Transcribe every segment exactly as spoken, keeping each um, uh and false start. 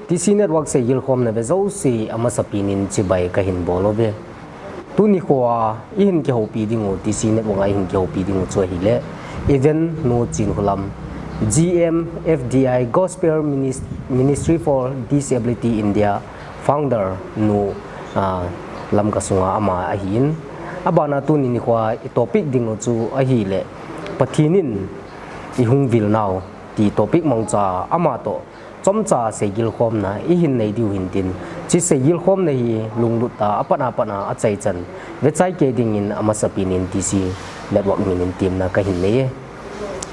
T C Network seigilkhomna ve jouse amasapen in chibai kahin bol uve. Tuni khoa ihin kihoupi dingu, T C Network a ihin kihoupi dingu chu ahile, Evan Nu Chinkholam, G M F D I Gospel Minis-, Ministry for Disability India founder nu, ah, Lamka sunga ama ahin. Abana tuni nikhoa i topic dingu chu ahile, Pathen in eihung vil nau ti topic mangcha ama toh chomcha seigilkhomna ihin nei diu hintin, hiche seigilkhomna hi lunglut a, apat apat a achaichan vechai kei dingin amasapen in T C Network min in temna kahin nei e.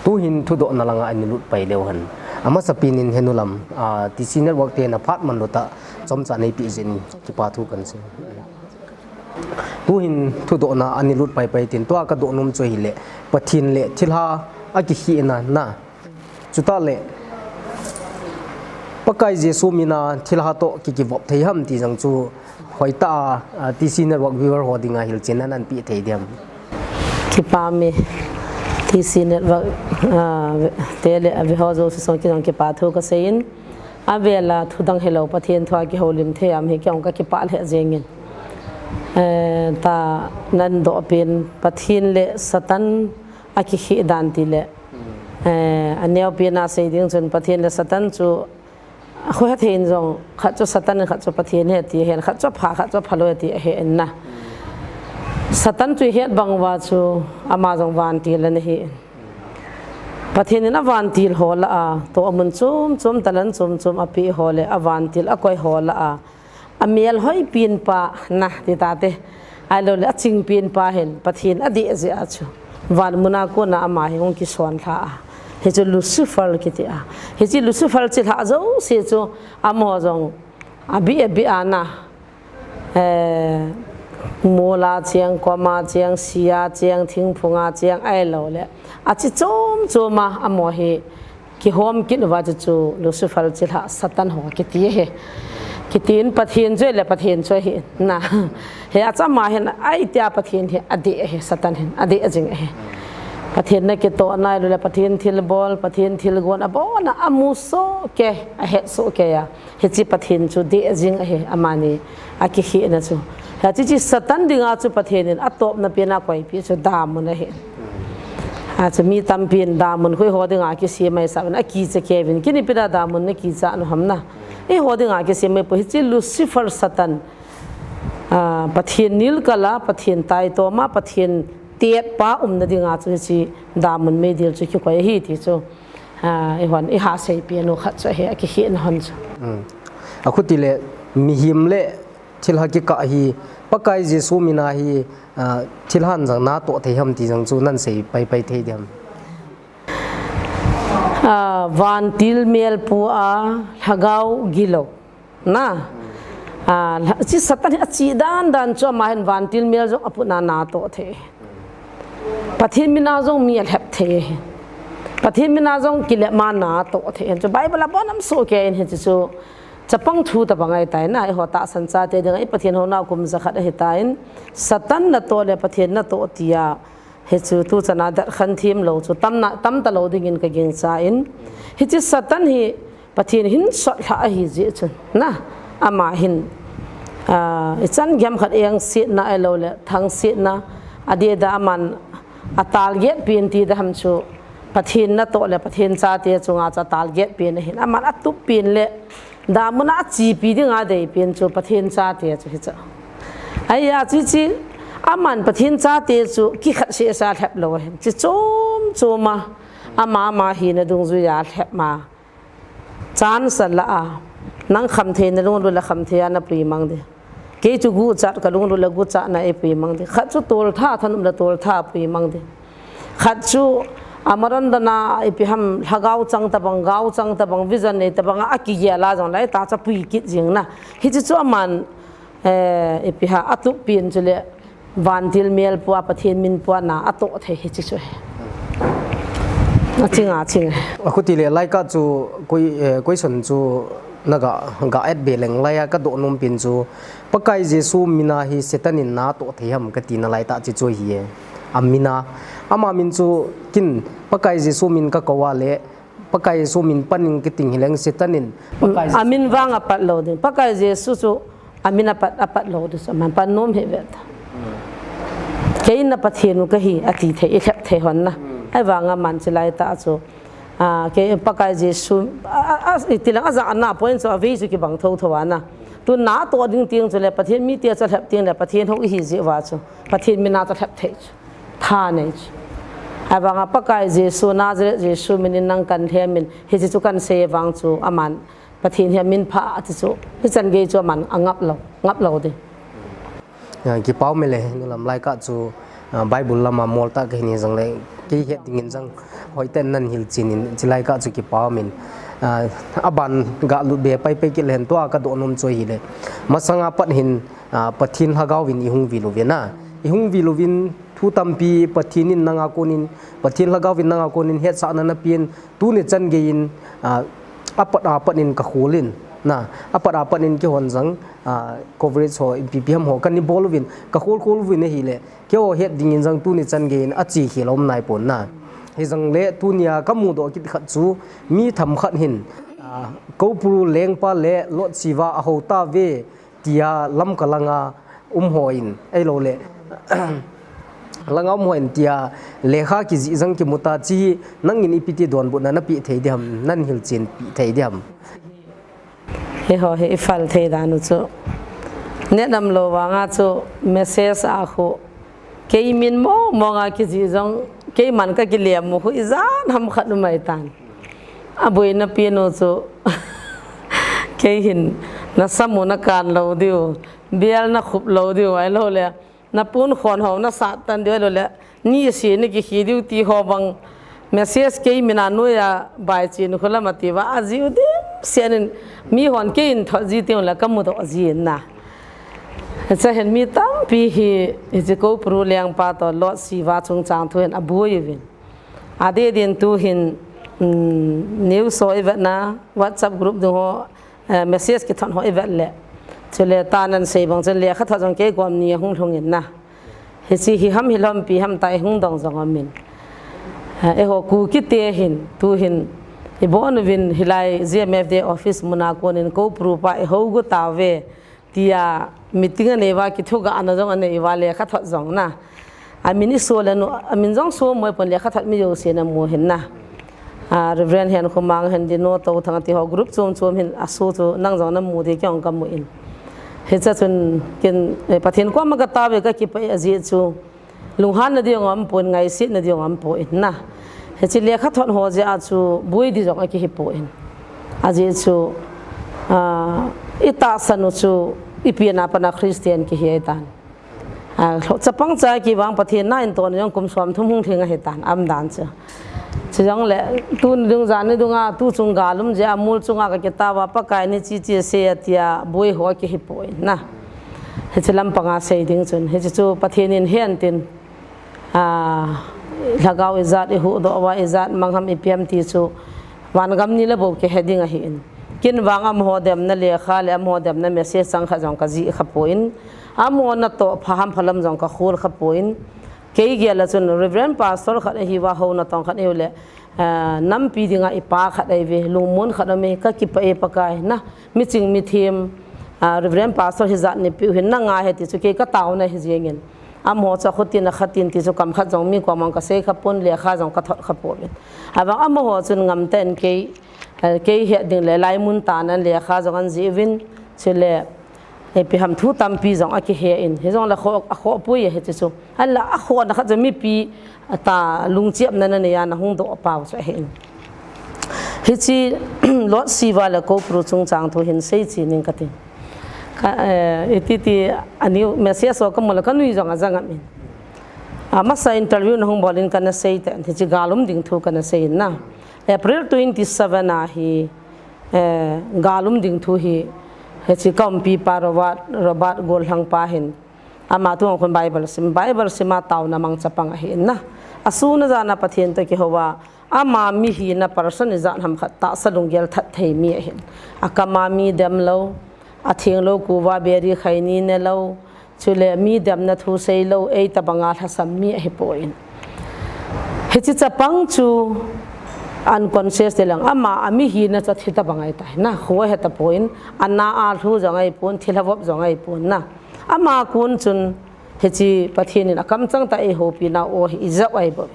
Tuhin thudohna langa ana lut pai leu hen, amasapen in henu lam, ah, T C Network te na phat manlu tah chomcha neipeh jeh in kipa thu kahin sei. Tuhin thudohna ana lut pai pai tin, tua kadoh nom chu ahile, Pathen le thilha akikhehna na. Chutah le, Pakai Jesu mina thilha toh ki kivop thei ham ti jong chu hoitah a, a, T C Network viewer ho dinga hilchenna nahin pe thei diam? Kipa me, T C Network, a, te le a ve ho jouse jong kei jong kipa thu kasei in, avela thudang hilou Pathen thua kihoulim thei a um hi kei jong kakipah lheh jeng in. Eh, tah nahin doh pen Pathen le Satan akikheh dan ti le, eh, aneo pen a sei ding chun Pathen le Satan chu akhohe thei in jong khat chu Satan in khat chu Pathen ahi ti ahin, khat chu apha, khat chu aphalou ahi ti ahin na. Satan chu ihet bang uva chu ama jong vantil ana hi in. Pathen in avantil ho lah a, toh amun chom chom, talent chom chom apeh ho le avantil akoi ho lah a, amel hoi pen pa na ti tate, ahilou le aching pen pa hin Pathen adeh jeh a chu van muna kona ama hi hung kison lha a, hichu Lucifer kiti a. Hiche Lucifer chilhah jouse chu amaho jong abeh abeh a na, eh, mol a cheng, kom a cheng, sia cheng, thingphung a cheng, ahilou le achi chom chom a amaho hi kihom kit uva chu, chu Lucifer chilhah Satan ho kiti ahi. Kiti in Pathen chu le Pathen chu ahi na. Hia chu ama hin ahi tia Pathen hi adeh ahi, Satan hin adeh jing ahi. Pathen na kitohna ahilou le Pathen thilbol, Pathen thilgon abon a amu soh kei, ahet soh kei a. Hiche Pathen chu deh jing ahi, amani akikhehna chu. Hiche, hiche Satan dinga chu Pathen in atopna pen a akoipeh chu damun ahi. Hichu mi tampin damun khu eiho dinga kisem ahi sah uvin, akicha kei uvin. Kei in ipi dia damun nakicha nom ham na. Eiho dinga kisem ahipoi, hiche Lucifer Satan, ah, Pathen nilkal a, Pathen taitom a, Pathen tetpa umna dinga chu hiche damun meidil chu kikoi ahi ti chu. Ah, eihon, eiha seipi anu khat chu ahi, akikhehna hon chu. Hmm. Akhuti le mihem le thilha kikah hi, Pakai Jesu mina hi, ah, thilhan jong natoh thei ham ti jong chu nahin sei pai pai thei diam? Ah, vantil mel pu a, lhagao gilou. Na, ah, lha-, hiche Satan hi achi dan dan chu ama hin vantil mel jong apuna natoh thei. Pathen mina jong mi alhep thei. Pathen mina jong kilep ma natoh thei. Hichu Bible a abon a um soh kei in hichu chu chapang thu tabang ahitai na, eiho tahsan chate dinga i Pathen houna kum jakhat ahitan, Satan natoh le Pathen natoh tia Hichu tuchan a dat khan thim lou chu tam na, tam talou dingin kagingchan. Hiche Satan hi Pathen hinsot lha ahi jeh chun. Na, ama hin, ah, ichan gei ham khat engsetna ahilou le, thangsetna, adeh a aman a target pen ti ding ham chu, Pathen natoh le, Pathen chate chunga chu a target pen ahin. Aman atup pen le, Damun a achepi dinga adeipen chu Pathen chate chu hichu. Ahia chu hiche, aman Pathen chate chu kikhat seh seh a lhep lou ahi. Chi chom chom a, ama ama hina dungjuia alhep ma. Chance ala a, nang khamtheina lunglut le khamthei a napui mang ding. Kei chu guchat kalunglut le guchatna eipui mang ding. Khat chu toltha thanop le toltha apui mang ding. Khat chu amaron dana ipi ham lhagao chang tabang, gao chang tabang, vision nei tabang a akigel a jong laitah chu apui kit jing na. Hiche chu aman, eh, ipi ham atup pen chu le vantil mel pua, Pathen min puana atoh thei hiche chu ahi. Aching a, aching. Akhuti le laitah chu koi, eh, question chu naga, ga et be leng laiya kadoh nom pen chu Pakai Jesu mina hi Satan in natoh thei ham kati nalaitah chu chu ahi e. Amina. Ama min chu kin Pakai Jesu min kakou a le Pakai Jesu min panin kiting hileng Satan in Pakai Jesu amin vang apat lou ding. Pakai Jesu chu amin apat, apat lou ding chu aman pan nom hih ve ta. Kei na Pathen u kahi ati thei, ilhep thei hon na. Ahivanga aman chulaitah chu, ah, kei Pakai Jesu, a, a, a, itilang ajah na point chu avei chu kibang thotho a na. Tun natoh ding teng chu le Pathen mite chu alhep teng le Pathen hou ihi jeh uva chu Pathen mina chu alhep thei chu. Tha nei chu. Ahivanga Pakai Jesu, Nazareth Jesu minin nang kalhem in, hiche chu kasei vang chu aman Pathen hi amin pha ati chu. Hichan gei chu aman angap lou, ngap lou ding. Ah, kipa um e le, nulam laitah chu, ah, Bible lama moltah kahin hi jong le, kei het dingin jong hoiten nan hilchen in, chulaitah chu kipa um in, ah, aban galut be pai pai kit le hen tua kadoh nom chu ahile. Masanga pat hin, ah, Pathen Lhagao in ihung vil uvin a. Ihung vil uvin thu tampi Pathen in nanga konin, Pathen Lhagao in nanga konin hetsahna napen, tuni chan geiyin, ah, apat apat in kakhol in, na, apat apat in keihon jong, ah, coverage ho, ipi ipi ham ho, kana bol uvin, kakhol khol uvin ahile, keiho het dingin jong tuni chan geiyin ache khel aum nai pon na. Hijongle tunia kamudoh kit khat chu, mi themkhat hin, ah, Koupuru lengpa le Lord Shiva ahou tauve, tia Lamka langa um ho in, ahilou le, langa um ho in tia lekha kijih jong kimu ta chu hi, nangin ipi ti donbutna napeh thei ding ham, nan hilchen peh thei ding ham. Hiho hi iphal thei dan u chu. Net um lou vanga chu message a khu. Kei min mong mong a kijih jong, keiman kakilem u khu ijat ham khat um ahitan. Aboina pen u chu, kei hin, nasam u nakan lou diu, bel nakhup lou diu, ahilou le, napun khon ho nasat tan diu, ahilou le, nise nakikhi diu ti ho bang, message kei mina noiya baichen khu lam ati uva, ajih u dimset in, mihon kei hin thot ji teng le kamudoh ji in na. Hiche hin mi tampi hi, hiche Koupuru lengpa toh Lord Shiva chungchang thu hin aboi uvin. Adeh din tu hin, um, news ho ivet na, WhatsApp group dung ho, eh, message kithot ho ivet le. Chule tah nan sei bang chun lekhathot jong kei kom ni ahung lhung in na. Hiche hi ham hilou ham ipi ham tia ihung dong jong aum in. Eh, eiho Kuki te hin, tu hin, ibon uvin hilai G M F D office muna konin Koupuru pa ihou got tauve. Tia meeting anei uva, kithugahna jong anei uva, lekhathot jong na. Amin iso le nu, amin jong so mo pon lekhathot mi jousen amu hin na. Ah, Reverend Henkhomang, Hendino, Touthang ti ho group chom chom hin aso chu nang jong namu ding kei jong kamu in. Hiche chun ken, eh, Pathen koma katao ve kakipah e ajeh chu. Lunghanna ding jong aumpon, ngaisetna ding jong aumpon na. Hiche lekhathot ho jeh a chu boi ding jong akihi pon. Ajeh chu, ah, itahsan u chu ipi a pat a Christian kihi ahitan. Ah, chapang cha kivang Pathen na in tohna jong kum som thum hung lhing ahitan, aumdan chu. Chujongle, tuni dung, jani dunga, tu chung gal um jeh a, mol chunga kakitao uva, Pakai in hiche hiche asei e tia, boi ho akihi pon na. Hiche lampanga sei ding chun, hiche chu Pathen in hen tin. Ah, lhagao ijat ihuhdoh uva, ijat mang ham ipi ham ti chu, van gam ni le bou kihe ding ahin. Ken vang amaho demna lekha le amaho demna message chang khat jong kajih kha pon. Amaho natoh pha ham phalam jong kakhol kha pon. Kei gel a chun Reverend Pastor khat ahi uva, houna tong khat ahiu le, ah, nampi dinga ipa khat ahi uve, lungmon khat aume, kakipah e Pakai na, miching mithem, ah, Reverend Pastor hijat neipeh u hin nanga ahi ti chu kei kataona ahi jengin. Amaho chu akhutin akhatin ti chu kam khat jong mi koma kasei kha pon, lekha jong kathot kha pon. Ahivang amaho chun ngamtah in kei, Eh, kei het ding le laimun tah nan lekha jong an jih uvin, chule, eh, ipi ham thu tampi jong akihe in, hijongle akhoh, akhoh poi ahi chu chu. Ahinla akhohna khat chu mipi tah lungchiapna nanei a nahung doh pau chu ahin. Hiche Lord Shiva le Koupuru chungchang thu hin seichen ing kati. Ka, eh, iti ti, ani message ho kamu le kanui jong ajang amin. Amasa interview nahung bol in kana sei te, hiche gal um ding thu kana sei in na. April twenty seven a hi, eh, gal um ding thu hi, hiche kaumpipa Robert, Robert Gollhang pa hin, ama tungkhun Bible sim, Bible sim a taona mang chapang ahi in na. Asun ajan a Pathen toh kihou a, ama mihina person ijat ham khat tahsa lunggel that thei mi ahin. Akam a mi dem lou, atheng lou kuva biri khaini ne lou, chule mi demna thu sei lou, ei tabang a lhasam mi ahipoi. Hiche chapang chu unconscious te lang, ama amihina chu athi tabang ahitai na, kho ahe tapoi, ana a lhu jong ahipon, thilha vop jong ahipon na. Ama kon chun hiche Pathen in akamchang tah a eihoupi nau ahi, ijat ahi bou.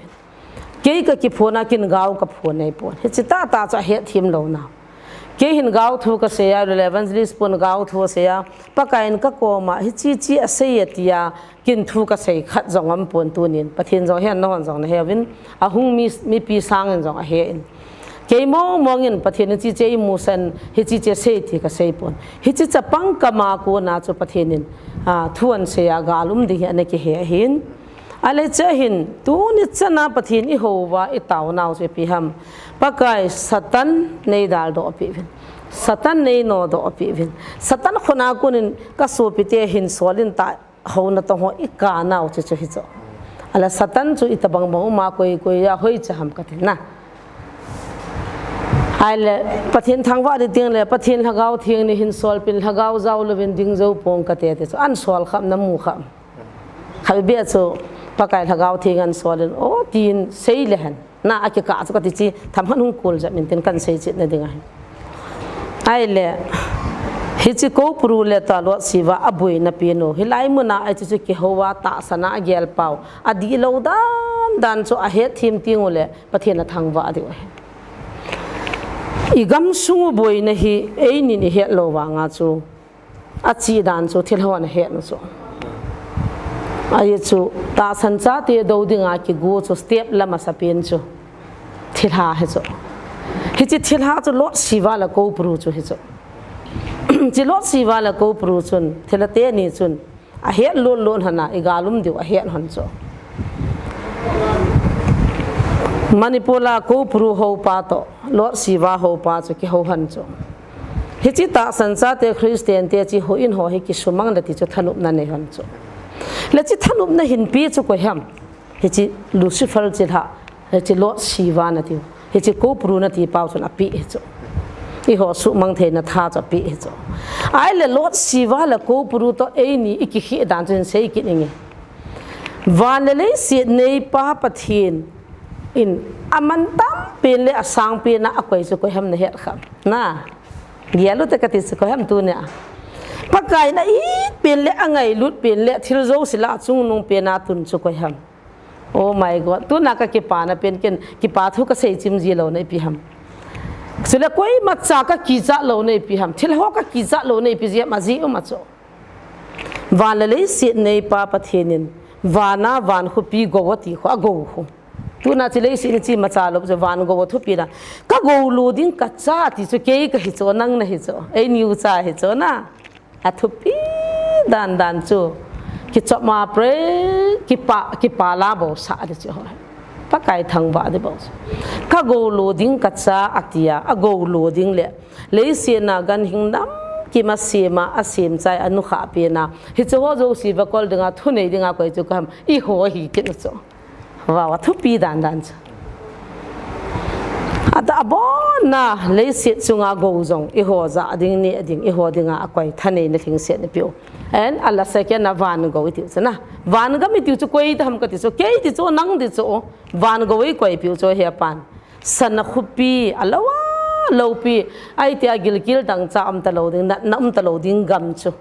Kei kakiphon a kin gao kaphon ahipon. Hiche tahtah chu ahet them lou na. Kei hin gao thu kasei a, evangelist pon gao thu asei a, Pakai in kakom a hiche hiche asei e tia kin thu kasei khat jong aumpon tunin. Pathen jong ahen, nahon jong nahe uvin, ahung mi, mipi sang in jong ahe in. Kei mong mong in Pathen in hiche hiche eimusah in, hiche hiche sei ti kasei pon. Hiche chapang kam a kon a chu Pathen in, ah, thu ahin sei a gal um ding hi ana kihe ahin. Ahile hiche hin, tuni chan a Pathen ihou uva, itao nau chu ipi ham. Pakai Satan neidaldoh peh uvin. Satan neinodoh peh uvin. Satan khut a kon in kasopi te hin sol in ta houna tong ho ikah nau chu chu hichu. Ahile Satan chu itabang bang um a koi koi a hoiche ham kati na. Ahile Pathen thangvah ding teng le Pathen Lhagao Theng nei hin sol pin, Lhagao jao louvin ding jou pong kati ti chu. Ahin sol kham, namu kham. Khatvei beh chu Pakai Lhagao Theng ahin sol in, o, tin sei le hen. Na, akikah chu kati chu, thamhan hung kol jep min tin kahin sei chet na ding ahi. Ahile, hiche Koupuru le tua Lord Shiva aboina pen u. Hilai mun a hiche chu kihou a tahsan a agel pau. Adihlou dan dan chu ahet them teng u le Pathen athangvah diu ahi. Igam sung u boina hi einin ihet lou vang a chu. Achi dan chu thilha hon ahet u chu. Ahi chu, tahsan chate dou dinga kigo chu step la masapen chu. Thilha hi chu. Hiche thilha chu Lord Shiva le Koupuru chu hi chu. Hiche Lord Shiva le Koupuru chun, thilha teni chun, ahet lon lon hon a, igal um diu ahet hon chu. Manipur a Koupuru houpa toh, Lord Shiva houpa chu kihou hon chu. Hiche tahsan chate Christian te hiche houin ho hi kisumang le ti chu thanopna nei hon chu. Le hiche thanopna hinpe chu koi ham. Hiche Lucifer chilhah, hiche Lord Shiva nati u. Hiche Koupuru nati pau chun apeh hi chu. Eiho sumang theina tha chu apeh hi chu. Ahile Lord Shiva le Koupuru toh eini ikikhel dan chu hin sei kit inge. Van le leiset neipa Pathen in amantam pen le asang pen a akoi chu koi ham nahet kham. Na. Gel u te kati chu koi ham tunia. Pakai in a-it pen le angailut pen le thil jouse lah a chungnung pen a tun chu koi ham. Oh my God. Tuna kakipana pen ken kipa thu kasei chim ji louna ipi ham. Chule koimacha kakichat louna ipi ham. Thil ho kakichat louna ipi ji ham ajeh um a chu. Van le leiset neipa Pathen in, van a van khopi gou ati khu, agou khu. Tuna hiche leiset a imacha lou chu van gou a thupi dan. Kagou lou ding kacha ti chu kei kahi chu, nang nahi chu. Eini ucha hi chu na. Athupi dan dan chu. Kichop ma pre, kipa, kipa la bou sa di chu. Pakai thangvah di bou chu. Kagou lou ding kacha atia, agou lou ding le. Leiset a ganhing nam kim asem a, asem chai a nukhah pen a. Hiche ho jouse va kol dinga, thunei dinga koi chu koi ham, eiho hi kit u chu. Vah, athupi dan dan chu. Ata abon a leiset chunga gou jong, eiho ja ding, neh ding, eiho dinga akoi thaneina lhingset na pe u. And ala second a van gou iti u chu na. Van gam iti u chu koi ti ham kati chu, kei ti chu, nang ti chu, van gou eikoi pe u chu he pan. Sana khopi, alou a, loupi, ahi tia gilkel dangchah um talou ding, natna um talou ding gam chu.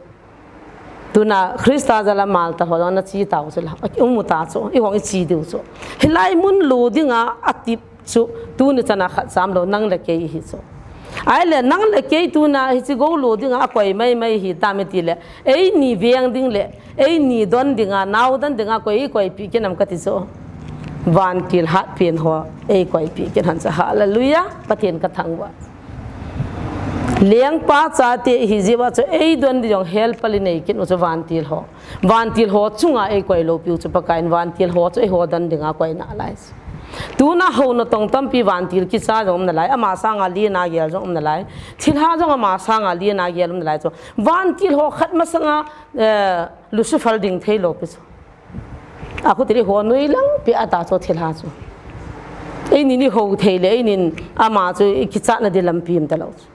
Tuna Christa jal a mal ta ho jong nache tau chu la, um u ta chu, eihon iche diu chu. Hilai mun lou dinga atep chu, tuni chan a khat cham lou, nang le kei hi chu. Ahile nang le kei tuna hiche gou lo dinga akoi maimai hitam itile, eini veng ding le eini don dinga, nao don dinga koi eikoipeh kit nam kati chu. Vantil hatpen ho eikoipeh kit hon chu. Hallelujah. Pathen kathangvah. Lengpa chate ihi jeh uva chu eidon ding jong helper inei kit u chu vantil ho. Vantil ho chunga eikoi loupiu chu Pakaiyin vantil ho chu eiho don dinga koi nalai chu. Tuna hou natong tampi vantil kicha jong um nalai, ama sanga lena gel jong um nalai, thilha jong ama sanga lena gel um nalai chu. Vantil ho khat masanga, eh, Lucifer ding thei loupi chu. Akhuti le ho nui lang pi ata chu thilha chu. Eini ni hou thei le, einin ama chu ikichatna di lampi um talou chu.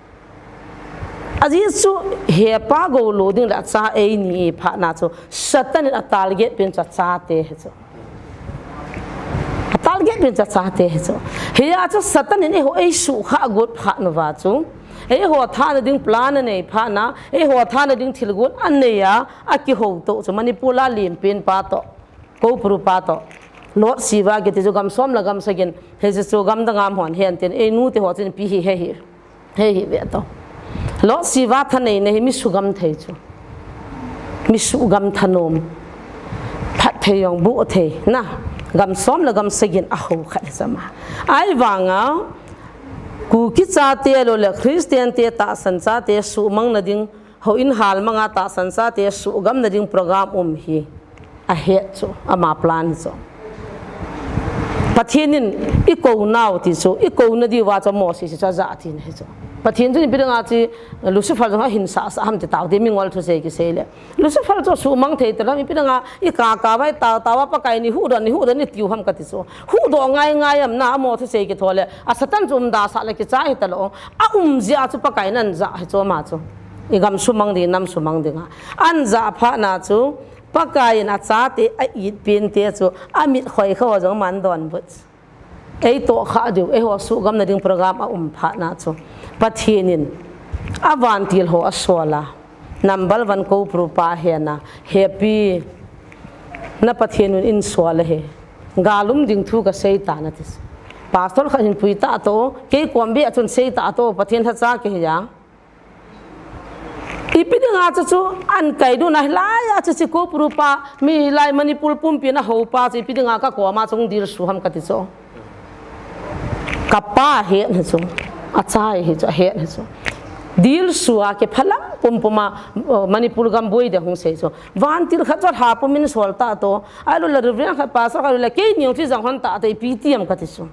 Ajeh chu hepa gou lo ding le acha eini phatna chu Satan in atarget pen chu achate hi chu. Atarget pen chu achate hi chu. Hia chu Satan in eiho eisuhkhah got phat nauva chu, eiho thana ding plan anei phatna, eiho thana ding thilgon anei a, akihouto chu Manipur a limpen pa toh, Koupuru pa toh, Lord Shiva kiti chu gam som le gam sagin, hiche chu gam dang a hung hen tin, einu te ho chun ipi hi he hi. Hei hi ve to. Lord Shiva thaneina hi mi sugam thei chu. Mi sugam thanom. Phatthei jong boh thei. Na, gam som le gam sagin ahou khat hi chu ama. Ahivanga, Kuki chate lou le Christian te tahsan chate suhmang na ding, houin halmang a tahsan chate suhgam na ding program um hi. Ahet chu, ama plan hi chu. Pathen in ikou nau ti chu, ikou na diuva chu Moses chu ajah tina hi chu. Pathen chun ipi dinga chu Lucifer jong ahin sah sah ham ti tao ti mingol thusei kisei le. Lucifer chu suhmang thei talou ham, ipi dinga ikaka vai tao tao a Pakai in eihuhdoh, eihuhdoh in eitiu ham kati chu. Huhdoh ngai ngai am na, amaho thusei kitho le. A Satan chu umda sah le kicha hi talou. Aum jeh a chu Pakai in anjah hi chu ama chu. Igam sumang ding, nam sumang dinga. Anjah phatna chu, Pakai in achate a-it pen te chu, amit khoi kha ho jong aman donbut. Eitoh khah diu, eiho suhgam na ding program aum phatna chu. Pathen in, avantil ho asol a. Number one Koupuru pa ahen a. Hepi, na Pathen un in sol ahi. Gal um ding thu kasei tan ati. Pastor khat hin pui ta to, kei kom beh a chun sei ta to, Pathen lhacha kahi a. Ipi dinga chu chu, ahin kai dun a hilai a chu chu Koupuru pa, mi hilai Manipur pumpi na hou pa chu, ipi dinga ka kom a chu hung dil su ham kati chu. Ka pa ahet hi chu, achai hi chu, ahet hi chu. Dil su a kiphalam pumpum a, uh, Manipur gam boi ding hung sei chu. Vantil khat chu lha pumin sol ta to, Ahilou le Reverend khat, Pastor khat le, keini jong chu jang hon ta, ta ipi ti ham kati chu.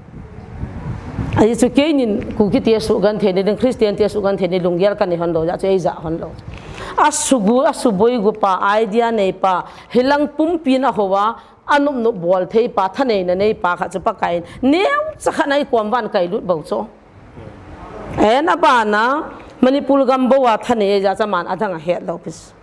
Ajeh chu keinin Kuki te suhgam thei na ding, Christian te suhgam thei na ding lunggel kanei hon lou, ajeh chu eijah hon lou. Asugu, asuboi gu pa, idea nei pa, hilang pumpi na hou a, anop nop bol thei pa, thaneina nei pa khat chu Pakai in neocha khat a ikom uva ahin kai lut bou chu. Ahina bana, Manipur gam bou a thanei jeh a chu aman adang ahet lou pi chu.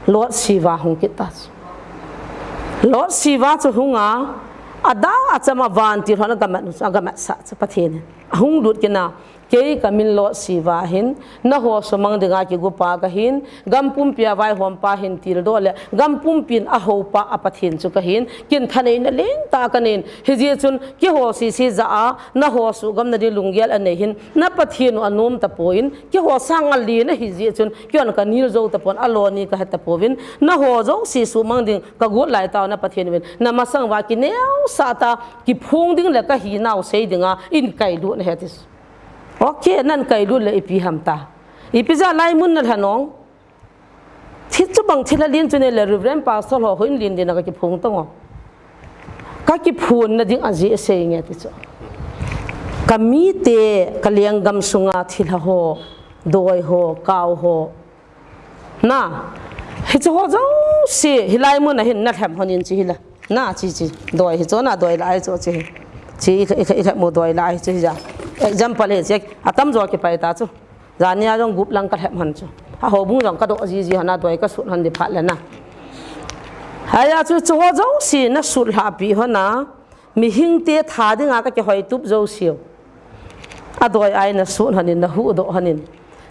Lord Shiva hung kit ta chu. Lord Shiva chu hung a, adang a chama vantil hon agamat, agamat sah chu Pathen in. Ahung lut kit na, kei kamin Lord Shiva ahin, naho sumang dinga kigo pa kahin, gam pumpi a vaihom pa hin tildoh le, gam pumpin ahou pa a Pathen chu kahin, kin thaneina lentah kanei, hijeh chun keiho sese jah a, naho suhgam na ding lunggel anei hin, na Pathen u anom tapon, keiho sanga len ahi jeh chun, Keiman kanel jou tapon, aloni kahe tapouvin, naho jouse suhmang ding kagot lai tah u na Pathen uvin, na masang uva kineosah tah a, kiphong ding le kahinau sei dinga, ahin kai lut ahi ati. Okay, ahin kai lut le ipi ham ta. Ipi jeh a laimun nalhen ong. Thil chubang thil alen chu nei le Reverend Pastor ho, houin len len a kakiphong tong o. Kakiphong na ding ajeh sei nge ti chu. Kamite, kalenggam sunga thilha ho, doi ho, kau ho. Na, hiche ho jouse, hilai mun a hin nalhem hon in chi hila. Na, chi chi, doi hi chu na, doi lai chu chi. Chi i, i, i, i mu doi lai chu hi ja. Example hi chi, atam jo kipai ta chu. Jani a jong gup lang kalhem hon chu. A houbung jong kadoh jiji hon a doi kasut hon di phat le na. Hia chu chu ho jouse nasut lhah pi hon a. Mihing te tha dinga kakihoi tup jouseu. A doi a nasut hon in, nahuhdoh hon in.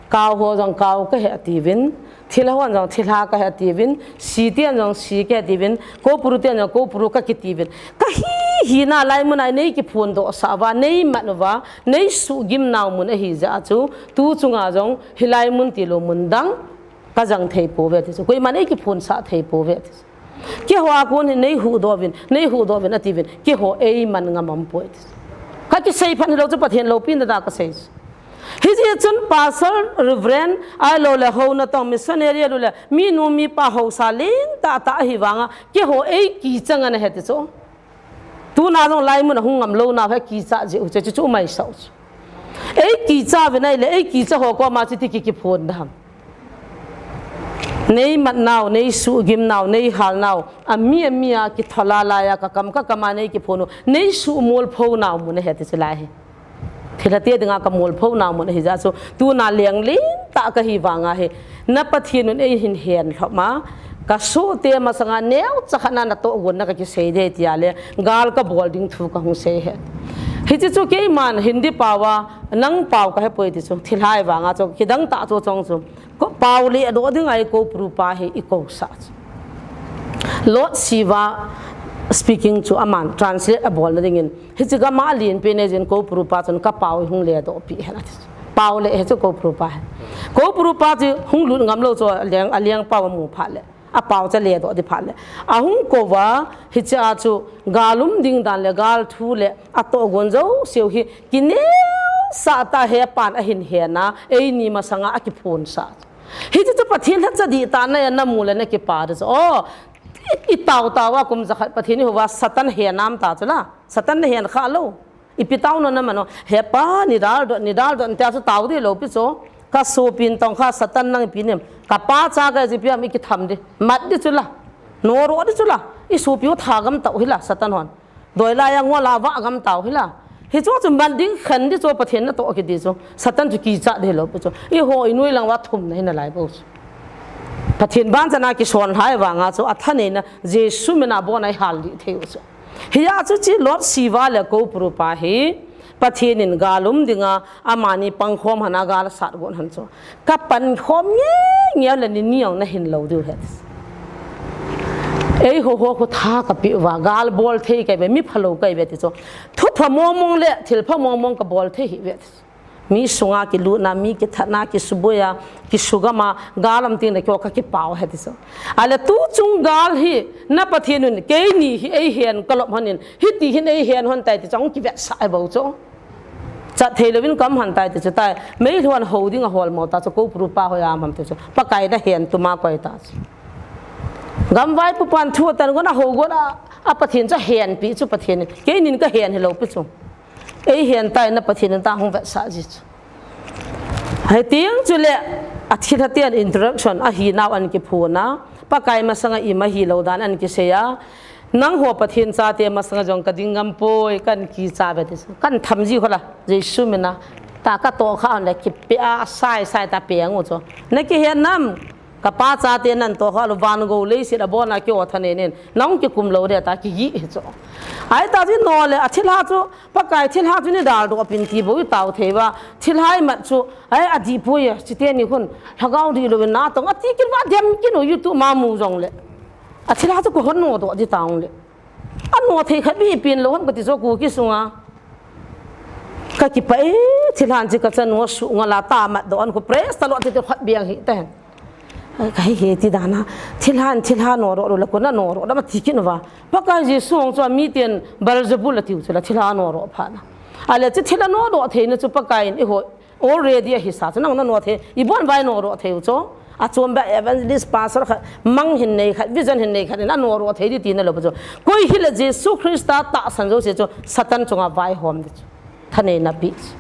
Kau ho jong kau kahi atiuvin. Thilha hon jong thilha kahi atiuvin. Si ten jong si kahi atiuvin. Koupuru ten jong koupuru kakitiuvin. Kahi hina laimun a nei kiphondoh sah uva, nei mat uva, nei suhgim nau mun ahi jeh a chu, tu chunga jong hilai mun tilou mun dang ka jang thei pouve ti chu. Koiman ei kiphonsah thei pouve ti chu. Keiho a kon hi nei huhdoh uvin, nei huhdoh uvin ati uvin, keiho ei man ngam aum poi ti chu. Ka kisei phat hilou chu, Pathen loupina a ka sei chu. Hijeh chun pastor, reverend, ahilou le hou natong, missionary, ahilou le minu mipa hausa lentah tah ahi vanga, keiho ei kicha ngen ahi ti chu. Tuna jong laimun a hung ngam louna hi kicha jeh u chu, chu, chu mai sau chu. Ei kicha uvin ahile, ei kicha ho koma chu iti ki, kiphon dam. Nei mat nau, nei suhgim nau, nei hal nau, ami, ami a kithola lai a, ka kam, ka kam a nei kiphon u, nei suhmolpho nau mun ahi ti chu lai hi. Thilha te dinga ka molpho nau mun ahi jeh a chu, tuna leng lentah ka hi vanga hi, na Pathen un ei hin hen lhop ma, ka sohte masanga neocha khat na natoh gon na ka kisei ding tia le, gal ka bol ding thu ka hung sei ahi. Hiche chu keiman Hindi pao a, nang pao ka hepoi ti chu, thilha vanga chu, kidang tah chu chong chu. Ko, pao le adoh ding a i ko Prabhupada hi i ko sah chu. Lord Shiva speaking chu aman translate abol na dingin, hiche gam a alen pen e jin ko Prabhupada chun ka pao hung le doh pi hen ati chu. Pao le he chu ko Prabhupada he. Ko Prabhupada chu hung lut ngam lou chu a leng, a leng pao amu phat le. A pao chu le doh di phat le. Ahung ko va hiche a chu gal um ding dan le gal thu le atoh gon jouse u hi kinel sah tah a hepan ahin hen a, eini masanga akiphon sah. Hiche chu Pathen lhacha dihtah na a na mu le na kipa di chu. O, i, i tao tao a kum jakhat Pathen i hou va Satan hen am ta chu la. Satan na hen kha lou. Ipi tao nom na man o. Hepa, nei dal doh, nei dal doh, tia chu tao di lou pi chu. Ka sopi natong kha Satan nang ipi nem. Ka pa cha ka ji pi am i kitham di. Mat di chu la. Noroh di chu la. I sopi u thagam tao hi la Satan hon. Doi lai a ngol a vah gam tao hi la. Hichu chu man ding khen di chu Pathen natoh kit di chu. Satan chu kicha di lou pi chu. I hou i noi lang uva thum na hi nalai bou chu. Pathen ban chan a kison lhai vanga chu a thaneina Jesu min a bon a i hal di thei u chu. Hia chu chi Lord Shiva le ko Prabhupada hi Pathen in gal um dinga amani pangkhom hana gal sat gon han chu. Ka pankhom nge nge le ni ni ong na hin lou diu het. Ei ho ho khu tha ka pi uva, gal bol thei ka hi ve, mi phalou ka hi ve ti chu. Thu pha mong mong le thil pha mong mong ka bol thei hi ve ti chu. Mi sunga kilutna, mi kithatna, kisuboi a, kisugam a, gal um ting le keiho ka kipao he ti chu. Ale tu chung gal hi, na Pathen un, keini hi ei hen ka lop hon in, hiti hin ei hen hon tai ti chu, ong kivetsah e bou chu. Chat thei louvin ka um hon tai ti chu tai. Meilhei hon hou ding a hol mo ta chu ko Prabhupada hoi am ham ti chu. Pakai na hen tuma koi ta chu. Gam vaipo pan thu atan gon a hou gon a, a Pathen chu hen pi chu Pathen. Keinin ka hen hilou pi chu. Ei hen tai na Pathen in ta hung vetsah ji chu. Hiti chu le a thilha ten introduction ahi nau an kiphon a. Pakai masanga ima hilou dan an kisei a. Nangho Pathen chate masanga jong ka ding ngam poi, kan kicha ve ti chu. Kan tham ji kho la, Jesu min a. Ta ka toh kha on le kipe a, sai, sai ta peng u chu. Na kihen nam, ka pa chate nan toh kha lou van go leiset a bon a keiho thaneina in. Nang kikum lou de ta kigi hi chu. Ai ta ji no le, a thilha chu, Pakai thilha chu nei dal doh pin ti bou i tao thei uva. Thilha i mat chu, ai a dih poi a, chite ni khun, lhagao dih louvin natong, a ti kin uva dem kin u YouTube ma mu jong le. A thilha chu ko hon no doh di tang le. A no thei khat bi pin lou hon ka ti chu Kuki sunga. Ka kipah e, thilhan chi ka chanu a sunga la ta mat doh an ko praise the Lord ti ti khat biang hi ta hen. Ka hi he ti dan a, thilhan, thilha no doh lou le ko na no doh da ma ti kin uva. Pakai Jesu hong chu a mi ten Beelzebul a tiu chu la thilha no doh phat na. Ale chi thilha no doh thei na chu Pakai in i ho already ahi sa chu nang na no thei, i bon vai no doh thei u chu. A chom ba evangelist pastor khat, mang hin nei khat, vision hin nei khat, in a no doh thei di ti na lou pa chu. Koi hi le Jesu Christa tahsan jouse chu, Satan chunga vaihom di chu. Thaneina pi chu.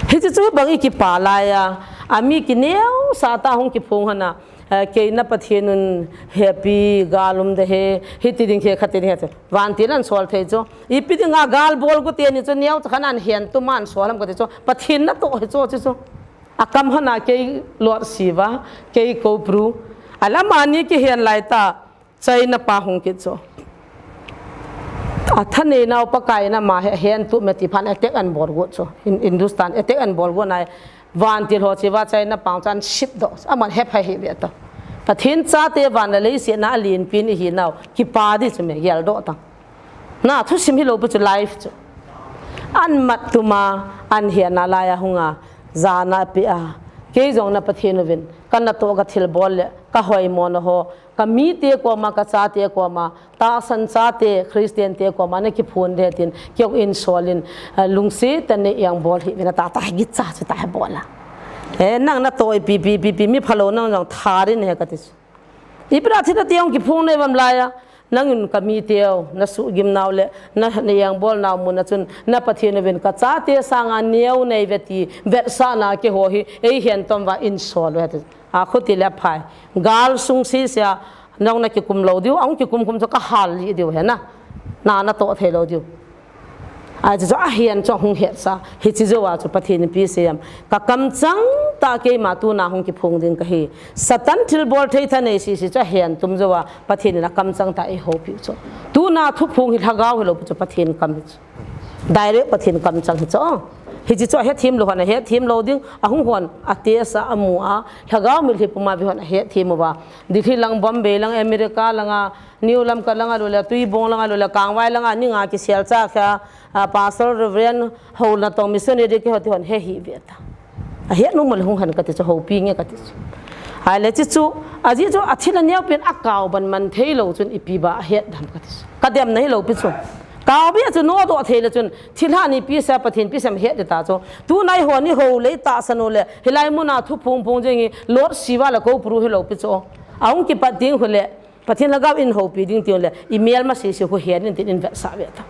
Hiche chu bang i kipa lai a, a mi kineo sa ta hung kiphong hon a, eh, kei na Pathen un hepi, gal um de he, hiti ding he, khati ding he chu. Vantil an sol thei chu. Ipi dinga gal bol gu teni chu neocha khat an hen tuma an sol ham kati chu. Pathen natoh hi chu, chu, chu. A kam hon a kei Lord Shiva, kei Ko Pru. A lama ni kihen lai ta, China pa hung kit chu. A thanei nau Pakai in ama he, hen tu me ti phan attack an bol gu chu. Hin, Hindustan attack an bol gu nai. Vantil ho chiva China pa chu an sip doh. Aman he phai hi ve ta. Pathen chate van le leiset na a lenpi ni hi nau. Kipa di chu me gel doh ta. Na thusim hilou pi chu life chu. An mat tuma, an hian a lai a hunga, jana pe a. Kei jong na Pathen uvin, ka natoh ka thilbol le, ka hoimo na ho, ka mite koma, ka chate koma, tahsan chate, Christian te koma, na kiphun de tin, kei in solin, eh, lungsi ta ne yang bol hi, vina ta ta gi cha chu ta he bola. Eh, nang natoh pi, pi, pi, pi, mi phalo nang jong tharin he ka ti chu. Ipi ra thina tiang kiphung nei vam laiya, nangin ka mi teu, na suhgim nau le, na, na yang bol nau mun a chun, na Pathen uvin ka chate sanga neo nei ve ti, vetsahna keiho hi, ei hian tom va in sol ve ti. A khuti le phai. Gal sung si sia, nang na kikum lo diu, ang kikum kum chu ka hal li diu he na. Na, natoh thei lo diu. Ai chu chu a hian chu hung het sa. Hichi jou a chu Pathen in pi siam. Ka kamchang ta keima tuna hung kiphung ding ka hi. Satan thilbol thei tha nei si si chu a hian tum jou a Pathen in a kamchang ta ei houpi chu. Tuna thuphung hi lhagao hilou pi chu Pathen kam hi chu. Direct Pathen kamchang hi chu. Hichi chu a hethem lou hon a hethem lou ding, a hung hon a tesa a mu a, lhagao mitlhi puma vi hon a hethem uva. Delhi lang, Bombay lang, America langa, New Lamka langa lule, Tuibong langa lule, Kangvai langa, ninga kisel cha kha, a, Pastor, Reverend, ho natong missionary keiho ti hon he hi ve ta. A het nu mol hung han ka ti chu, houpi nge ka ti chu. Ai le chi chu, a ji chu a thil a neo pen a kau ban man thei lou chun ipi ba a het dam ka ti chu. Ka dem na hilou pi chu. Kau bia chu no do thei le chun, thil ha ni pi sa Pathen pi sam het de ta chu. Tu nai ho ni ho le tahsan u le, hilai muna thuphung phung jing hi, Lord Shiva la ko puru hilou pi chu. A hung kipat ding khu le, Pathen lhagao in houpi ding ti le, i mel ma si si khu hian in tin in vetsah ve ta.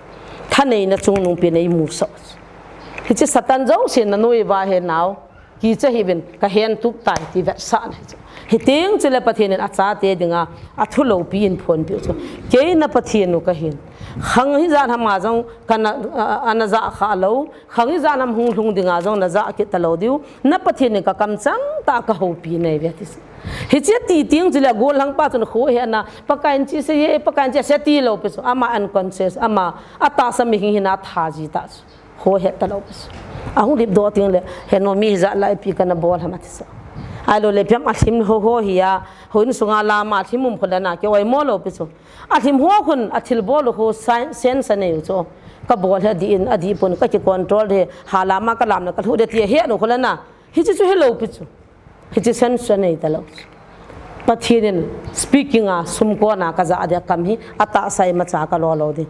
Thaneina chungnung pi nei mu sa. Hichi Satan jouse na nui va he nau, kicha hi vin ka hian tup tai ti vetsahna hi chu. Hiteng chu le Pathen in a chate dinga, a thu loupi in phonpi chu. Kei na Pathen u ka hin. Khang hi jan hama jong ka na, a, a na ja kha lou. Khang hi jan ham hung lhung dinga jong na ja kit ta lou diu. Na Pathen in ka kamchang ta ka houpi nei ve ti si. Hichi a ti tiang chu le gollhang pa chun kho he na, Pakai in chi se ye, Pakai in chi se ti lou pi chu, ama unconscious, ama a tahsa mihing hina tha ji ta chu. Kho he ta lou pi chu. A hung lip do tiang le, he no mi ja lai pi ka na bol ham a ti sa. Ai lo le piam a thim ho ho hi a, ho in sunga lama thim um khu le na, kei oimo lou pi chu. A thim ho khun, a thilbol ho sen, sense a nei u chu. Ka bol he di in, a di pun, ka ki control de, ha lama ka lam na, ka lhu de ti he lou khu le na. Hichi chu hilou pi chu. Hichi sense nei ta lou. Pathen in speaking a sum kona ka ja dia kam hi a tahsa imacha ka lo lou ding.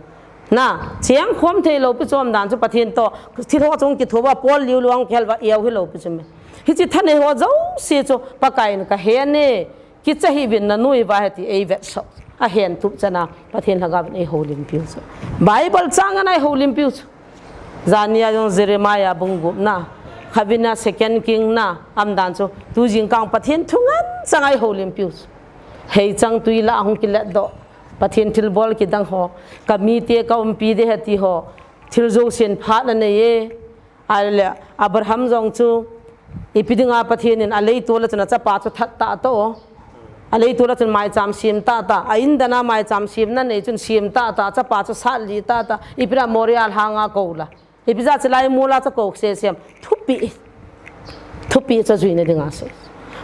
Na, cheng khom thei lou pi chom dan chu Pathen to thil ho chung kitho va pol liu luang khel va iau hilou pi chu me. Hichi thanei ho jouse chu Pakai in ka he ne kicha hi vin na nui va he ti ei vetsah. A hian tup chana Pathen lhagao in ei houlimpiu chu. Bible chang ana ei houlimpiu chu. Jania jong Jeremiah bung gup na, khavina Second King na, am dan chu, tu jingkang Pathen thu ngen chang a ei houlimpiu chu. Hei chang tui la hung kilet do, Pathen thilbol kidang ho, ka mite ka umpi de he ti ho, thil jousen phat na nei e. Ai le, Abraham jong chu, ipi dinga Pathen in a leitol a chun a chapa chu that ta to. A leitol a chun maicham sem ta ta. A indan a maicham sem na nei chun sem ta ta. A chapa chu sat li ta ta. Ipi ra Moria lhanga ko la. Ipi ja chi lai mula cha ko se sem. Thupi. Thupi cha jui na dinga se.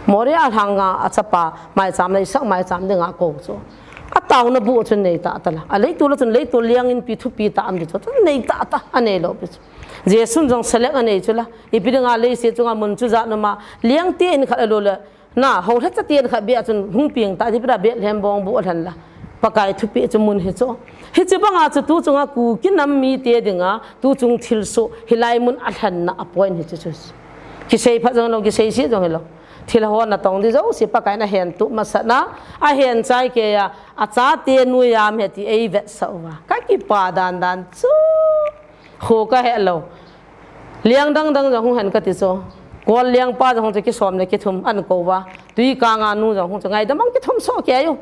Moria lhanga a chapa maicham na isak maicham dinga ko chu. A tau na bu chun nei ta ta la. A leitol a chun leitol liang in pi thupi ta am di chu. Nei ta ta. A nei lou pi chu. Jesun jong select a nei chu la. Ipi dinga leiset chunga mun chu jat na ma. Liang te in khat a lo la. Na, ho hla cha tian khat bia chun hung piang ta, ti pira Bethlehem bong bu a hlan la. Pakai thupi chu mun hi chu. Hichi banga chu tu chunga Kuki nam mite dinga, tu chung thilsoh, hilai mun a hlanna a point hi chu chu. Kisei phat jong lo, kisei si jong hi lo. Thil ho na tong di jouse Pakai na hen tu masat na, a hen chai kei a, a chate nuiam he ti ei vetsah uva. Ka kipa dan dan chu. Kho ka he lo. Liang dang dang jong hung hen ka ti chu. Kol liang pa jong hung chu kisom le kithum an ko va. Tui kanga nu jong hung chu ngaidam ang kithum so kei u.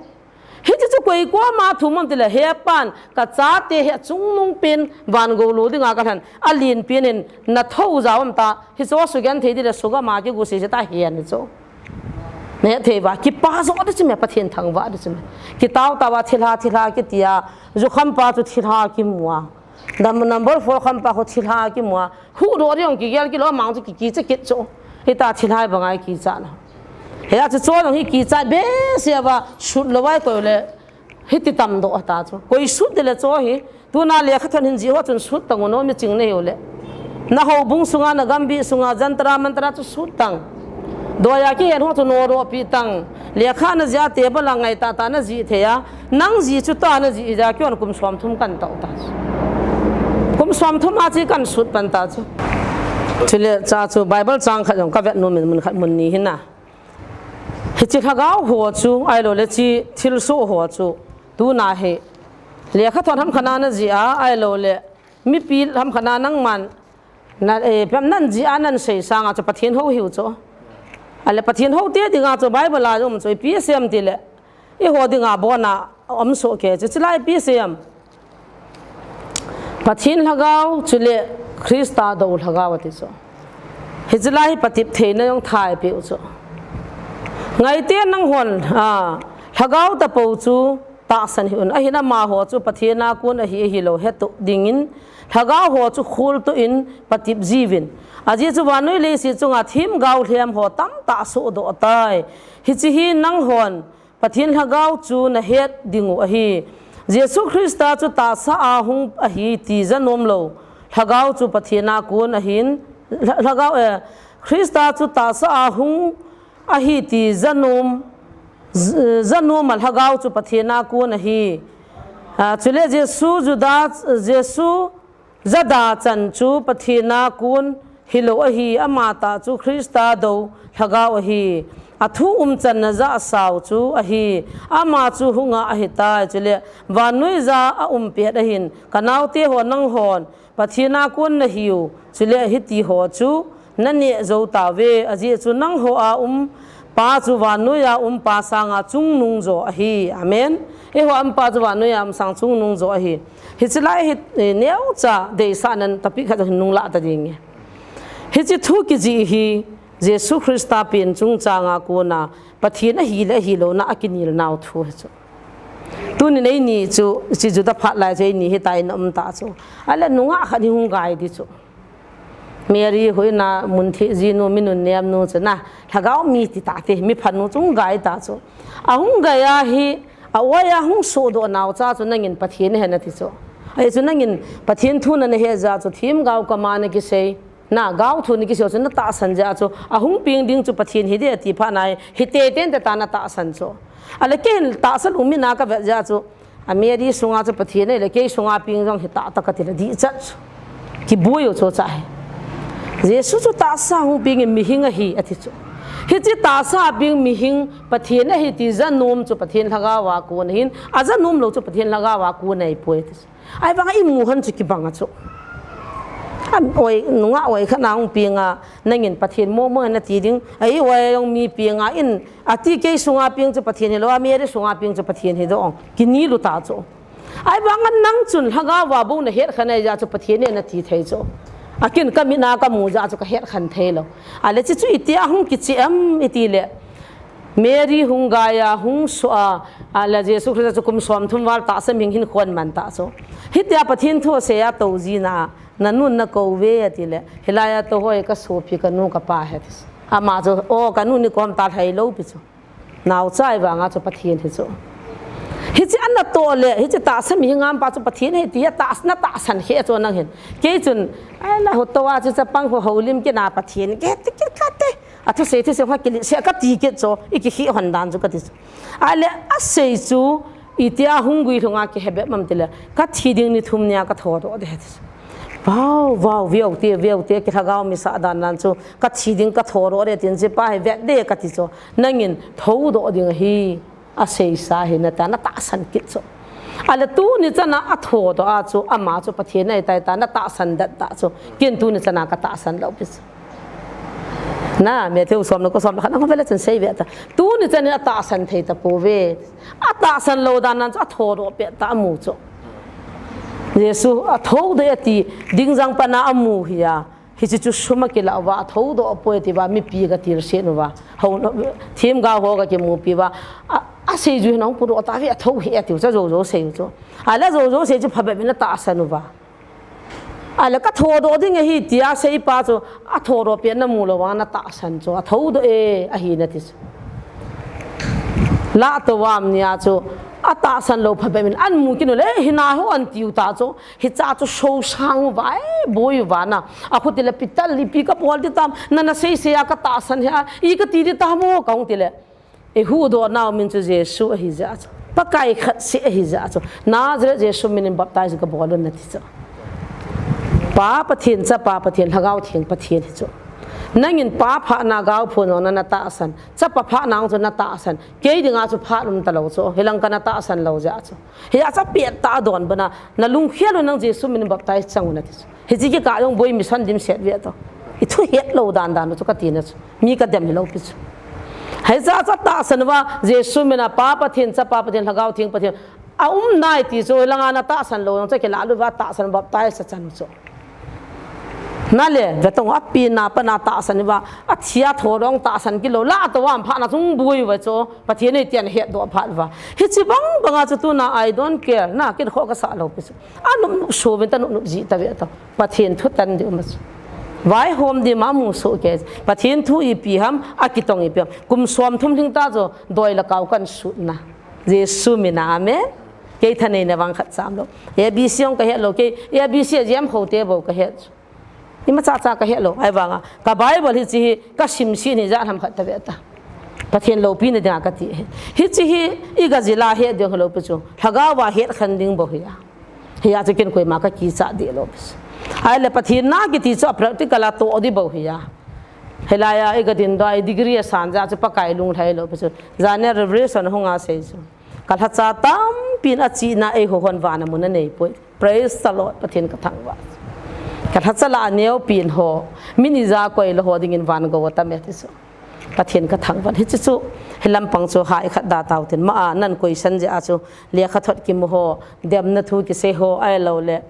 Hichi chu koi koma thum am ti le he pan ka chate he chungnung pen van go lo dinga ka hlan. A lin pen in na tho ja um ta. Hi chu sugen thei di le suga ma kigu si si ta hian hi chu. Ne thei va kipa jo di chu me Pathen thangvah di chu me. Kitao tao va thilha thilha kitia. Jukham pa chu thilha kimua. Dam number four kham pa kho thilha kimua. Hu do riong kigel kilo mang chu ki kicha kit chu. Hita thilha bangai kicha na. He a chu cho dong hi kicha be sia va sut lo vai ko le. Hiti tam do ta chu. Koi sut de le cho hi. Tuna lekhathot hin jih ho chun sut tang un o, miching nahiu le. Na houbung sunga, na gambi sunga, Jantar Mantar chu sut tang. Doiya kihen ho chu nodoh pi tang. Lekha najih a table a ngai tahtah najih thei a. Nang jih chu tah najih jeh a keiho kum somthum kan tao ta chu. Kum somthum a chu kan sut pan ta chu. Chule cha chu Bible chang khat jong kavet nom in, mun khat mun ni hin a. Hiche lhagao ho chu, ahilou le hiche thilsoh ho chu, tuna hi lekhathot ham khat a najih a, ahilou le mipi ham khat a nangman, na, eh, pem nan jih a nan sei sanga chu Pathen hou hiu chu. Ahile Pathen hou te dinga chu Bible a um chu ipi asei em tile, eiho dinga abona um soh kei chu, chulai ipi asei em. Pathen lhagao, chule Christa dou lhagao ati chu. Hiche lai hi patep theina jong thei peh u chu. Ngaite nanghon, a, lhagao tapou chu tahsan hih un. Ahin amaho chu Pathen a kon ahi ahilou hetoh dingin, lhagao ho chu kholtoh in patep jiuvin. Ajeh chu vannoi leiset chunga themgao lhem ho tamtah sohdoh tai. Hiche hi nanghon Pathen lhagao chu nahet dingu ahi. Jesu Christa chu tahsa a hung ahi ti janom lou lhagao chu Pathen a kon ahin, lha-, lhagao, eh, Christa chu tahsa a hung ahi ti janom, j-, janom a lhagao chu Pathen a kon ahi. Ah, chule Jesu Juda, Jesu jada chan chu Pathen a kon hilou ahi, amatah chu Christa dou lhagao ahi. Athu umchanna jahsao chu ahi. Ama chu hunga ahitai, chule vannoija aum pet ahin, kanaote ho nanghon Pathen a kon nahiu, chule hitiho chu naneh jou tauve, ajeh chu nangho a um Pa chu vannoiya um Pa sanga chungnung jo ahi. Amen. Eiho a um Pa chu vannoiya um sang chungnung jo ahi. Hiche lai hi, eh, neocha deisah nan topic khat hin nunglah ta ding e. Hiche thu kijih hi Jesu Christa pen chungchanga kona Pathen ahi le ahilouna akinel nau thu hi chu. Tunin eini chu, hiche Juda phat lai chu eini hitia ina um ta chu. Ahile nungah khat hi hung gai di chu. Mary hoina mun theh jinu, mi nunnem nu chu na, lhagao mi ti tate, mi phanu chu hung gai ta chu. Ahung gai a hi, a-oi a hung sohdoh naocha chu nangin Pathen ahi nati chu. Ahi chu nangin Pathen thu nana het jeh a chu, themgao kama nakisei, na gao thu nakisei chu natahsan jeh a chu, ahung peng ding chu Pathen hiding ati phat na hi, hiteiten tah a natahsan chu. Ahile keihin tahsa lungmina kavet jeh a chu, a Mary sunga chu Pathen ahile, kei sunga peng jong hita tah kati le dihchat chu. Kiboi u chu cha hi. Jesu chu tahsa hung peng in mihing ahi ati chu. Hiche tahsa peng mihing Pathen ahi ti janom chu Pathen lhagao a kon ahin, ajanom lou chu Pathen lhagao a kon ahipoi ati chu. Ahivanga imu hon chu kibang a chu. A oi, nungah oi khat na hung peng a, nangin Pathen momo nati ding. Ahi oi jong mi peng a in, ati kei sunga peng chu Pathen hilou, a Mary sunga peng chu Pathen hi dong. Kinel u ta chu. Ahivanga nang chun lhagao a bou nahet khen ahi jeh a chu Pathen ahi nati thei chu. Akin kamit a kamu jeh a chu kahet khen thei lou. Ahile hiche chu itia hung kicheh em iti le. Mary hung gai a, hung soh a, ahile Jesu Christa chu kum somthum val tahsa mihing hin khon man ta chu. Hitia Pathen thu asei a tou jina, nanun nakou ve ati le. Hilai a tou ho hi kasopi kanu kapa ahi ati chu. Ama chu, o kanu ni kom ta lhai lou pi chu. Naocha ahivanga chu Pathen hi chu. Hiche ana toh le, hiche tahsa mihing a um pa chu Pathen ahi tia tah, natahsan khe chu nang hin. Kei chun, ai, na hotou a chu chapang ho houlim kit na Pathen, kei ti kit kate. Athusei, thusei ho kilisih kati kit chu, ikikhe hon dan chu kati chu. Ahile asei chu, itia hung guilhunga kihe bep em tile, kathi ding ni thum nia kathodoh ding ahi ti chu. Vau, vau, veu te, veu te, kilhagao misah dan nan chu, kathi ding kathodoh ding tin hiche pa hi vet ding kati chu. Nangin thodoh ding ahi, aseisa hi nata, natahsan kit chu. Ahile tuni chana athodoh a chu, ama chu Pathen ahi tai ta, natahsan det ta chu. Ken tuni chana katahsan lou pi chu. Na, Matthew som le ko som le khat na ho vele chun sei ve ta. Tuni chanin atahsan thei tapouve. Atahsan lou dan nan chu athodoh pet ta amu chu. Jesu athodoh e ti ding jang pana amu hi a. Hiche chu sum akilah uva, athodoh poi ati uva, mipi katilse uva. Hou, themgao ho kakimupi uva. A, asei ju hin ahung pudoh tauve, atho hi atiu chu, jou jou sei chu. Ahile jou jou sei chu phabep in atahsan uva. Ahile kathodoh ding ahi tia seipa chu athodoh pet namu lou vang natahsan chu athodoh e ahi nati chu. Lah to vam nia chu Atahsan lou phabep in, amu kit uleh, hina ho atiu ta chu, hicha chu sosang uva, eh, boi uva na. Akhuti le pital li pi ka bol ti tam, nana sei sei a ka tahsan hi a, i ka ti ti tam o, kahung ti le. Ihuhdoh nau min chu Jesu ahi jeh chu. Pakai khat seh ahi jeh chu. Nazareth Jesu min in baptize ka bol un nati chu. Pa Pathen, Chapa Pathen, Lhagao Theng Pathen hi chu. Nangin Pa phatna gao phun jong nana tahsan. Chapa phatna jong chu na tahsan. Kei dinga chu phat um talou chu. Hilang kana tahsan lou jeh chu. Hia chu apet tah a donbutna. Na lungkhel un nang Jesu min in baptize chang un nati chu. Hiche kikah jong boi mission dimset ve to. I thu hetlou dan dan chu kati na chu. Mi ka dem hilou pi chu. Hiche chu atahsan uva Jesu min a Pa Pathen, Chapa Pathen, Lhagao Theng Pathen. Aum nai ti chu langa na tahsan lou jong chu kilah lut uva tahsan baptize achan u chu. Na le, ve tong a pi na pa na tahsan uva, athi a tho dong tahsan kilou, la to am pha na chung boi uva chu, Pathen in tia hetdoh phat uva. Hiche bang banga chu tuna I don't care, na kin kho ka sa lou pi chu. Anup nup so vin ta nup nup ji ta ve ta. Pathen thu tan di um a chu. Vaihom di ma mu so ke. Pathen thu ipi ham, akitong ipi ham. Kum som thum lhing ta chu, doi le kau kan sut na. Jesu min a, amen. Kei thanei na vang khat cham lou. A B C jong ka het lou, kei A B C a jam kho te bou ka het. Ima cha cha ka het lou, ahivanga. Ka Bible hiche hi, ka sim sin hi jat ham khat ta ve ta. Pathen loupina dinga ka ti hi. Hiche hi, i ga jila het ding hilou pi chu. Lhagao va het khen ding bou hi a. Hia chu kin koima ka kicha deh lou pi chu. Ahile Pathen na kiti chu a practical a toh di bou hi a. Hilai a i ga din doh a i degree a san jeh chu Pakai lunglhai lou pi chu. Jan a revelation hung a sei chu. Ka lhacha tampin achihna eiho hon vana mun anei poi. Praise the Lord, Pathen ka thangvah. Ka lhacha lah a neopin ho, min ija koi lou ho dingin van gou atam e ti chu. Pathen ka thangvah. Hiche chu, hi lampang chu hai khat da tau tin. Ma a nan question jeh a chu, lekhathot kimu ho, demna thu kisei ho, ahilou le.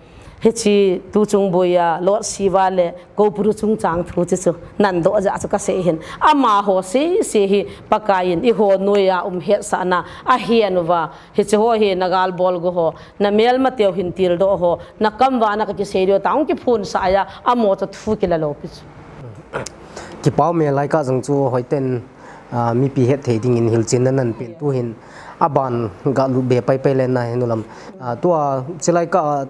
Hiche tu chung boi a, Lord Shiva le, Koupuru chungchang thu chu chu, nan doh jeh chu ka sei hin. Amaho sese hi, Pakai in, eiho noiya um hetsahna, ahen uva, hiche ho hi na gal bol go ho, na melma teu hin tildoh ho, na kam uva na ka kisei diu tah, hung kiphonsah a, amaho chu thu kila lou pi chu. Kipah e, laikah jong chu hoiten, ah, mipi het thei dingin hilchenna nan pen tu hin, aban ga lut be pai pai le na henu lam. Ah, tua, chilai ka,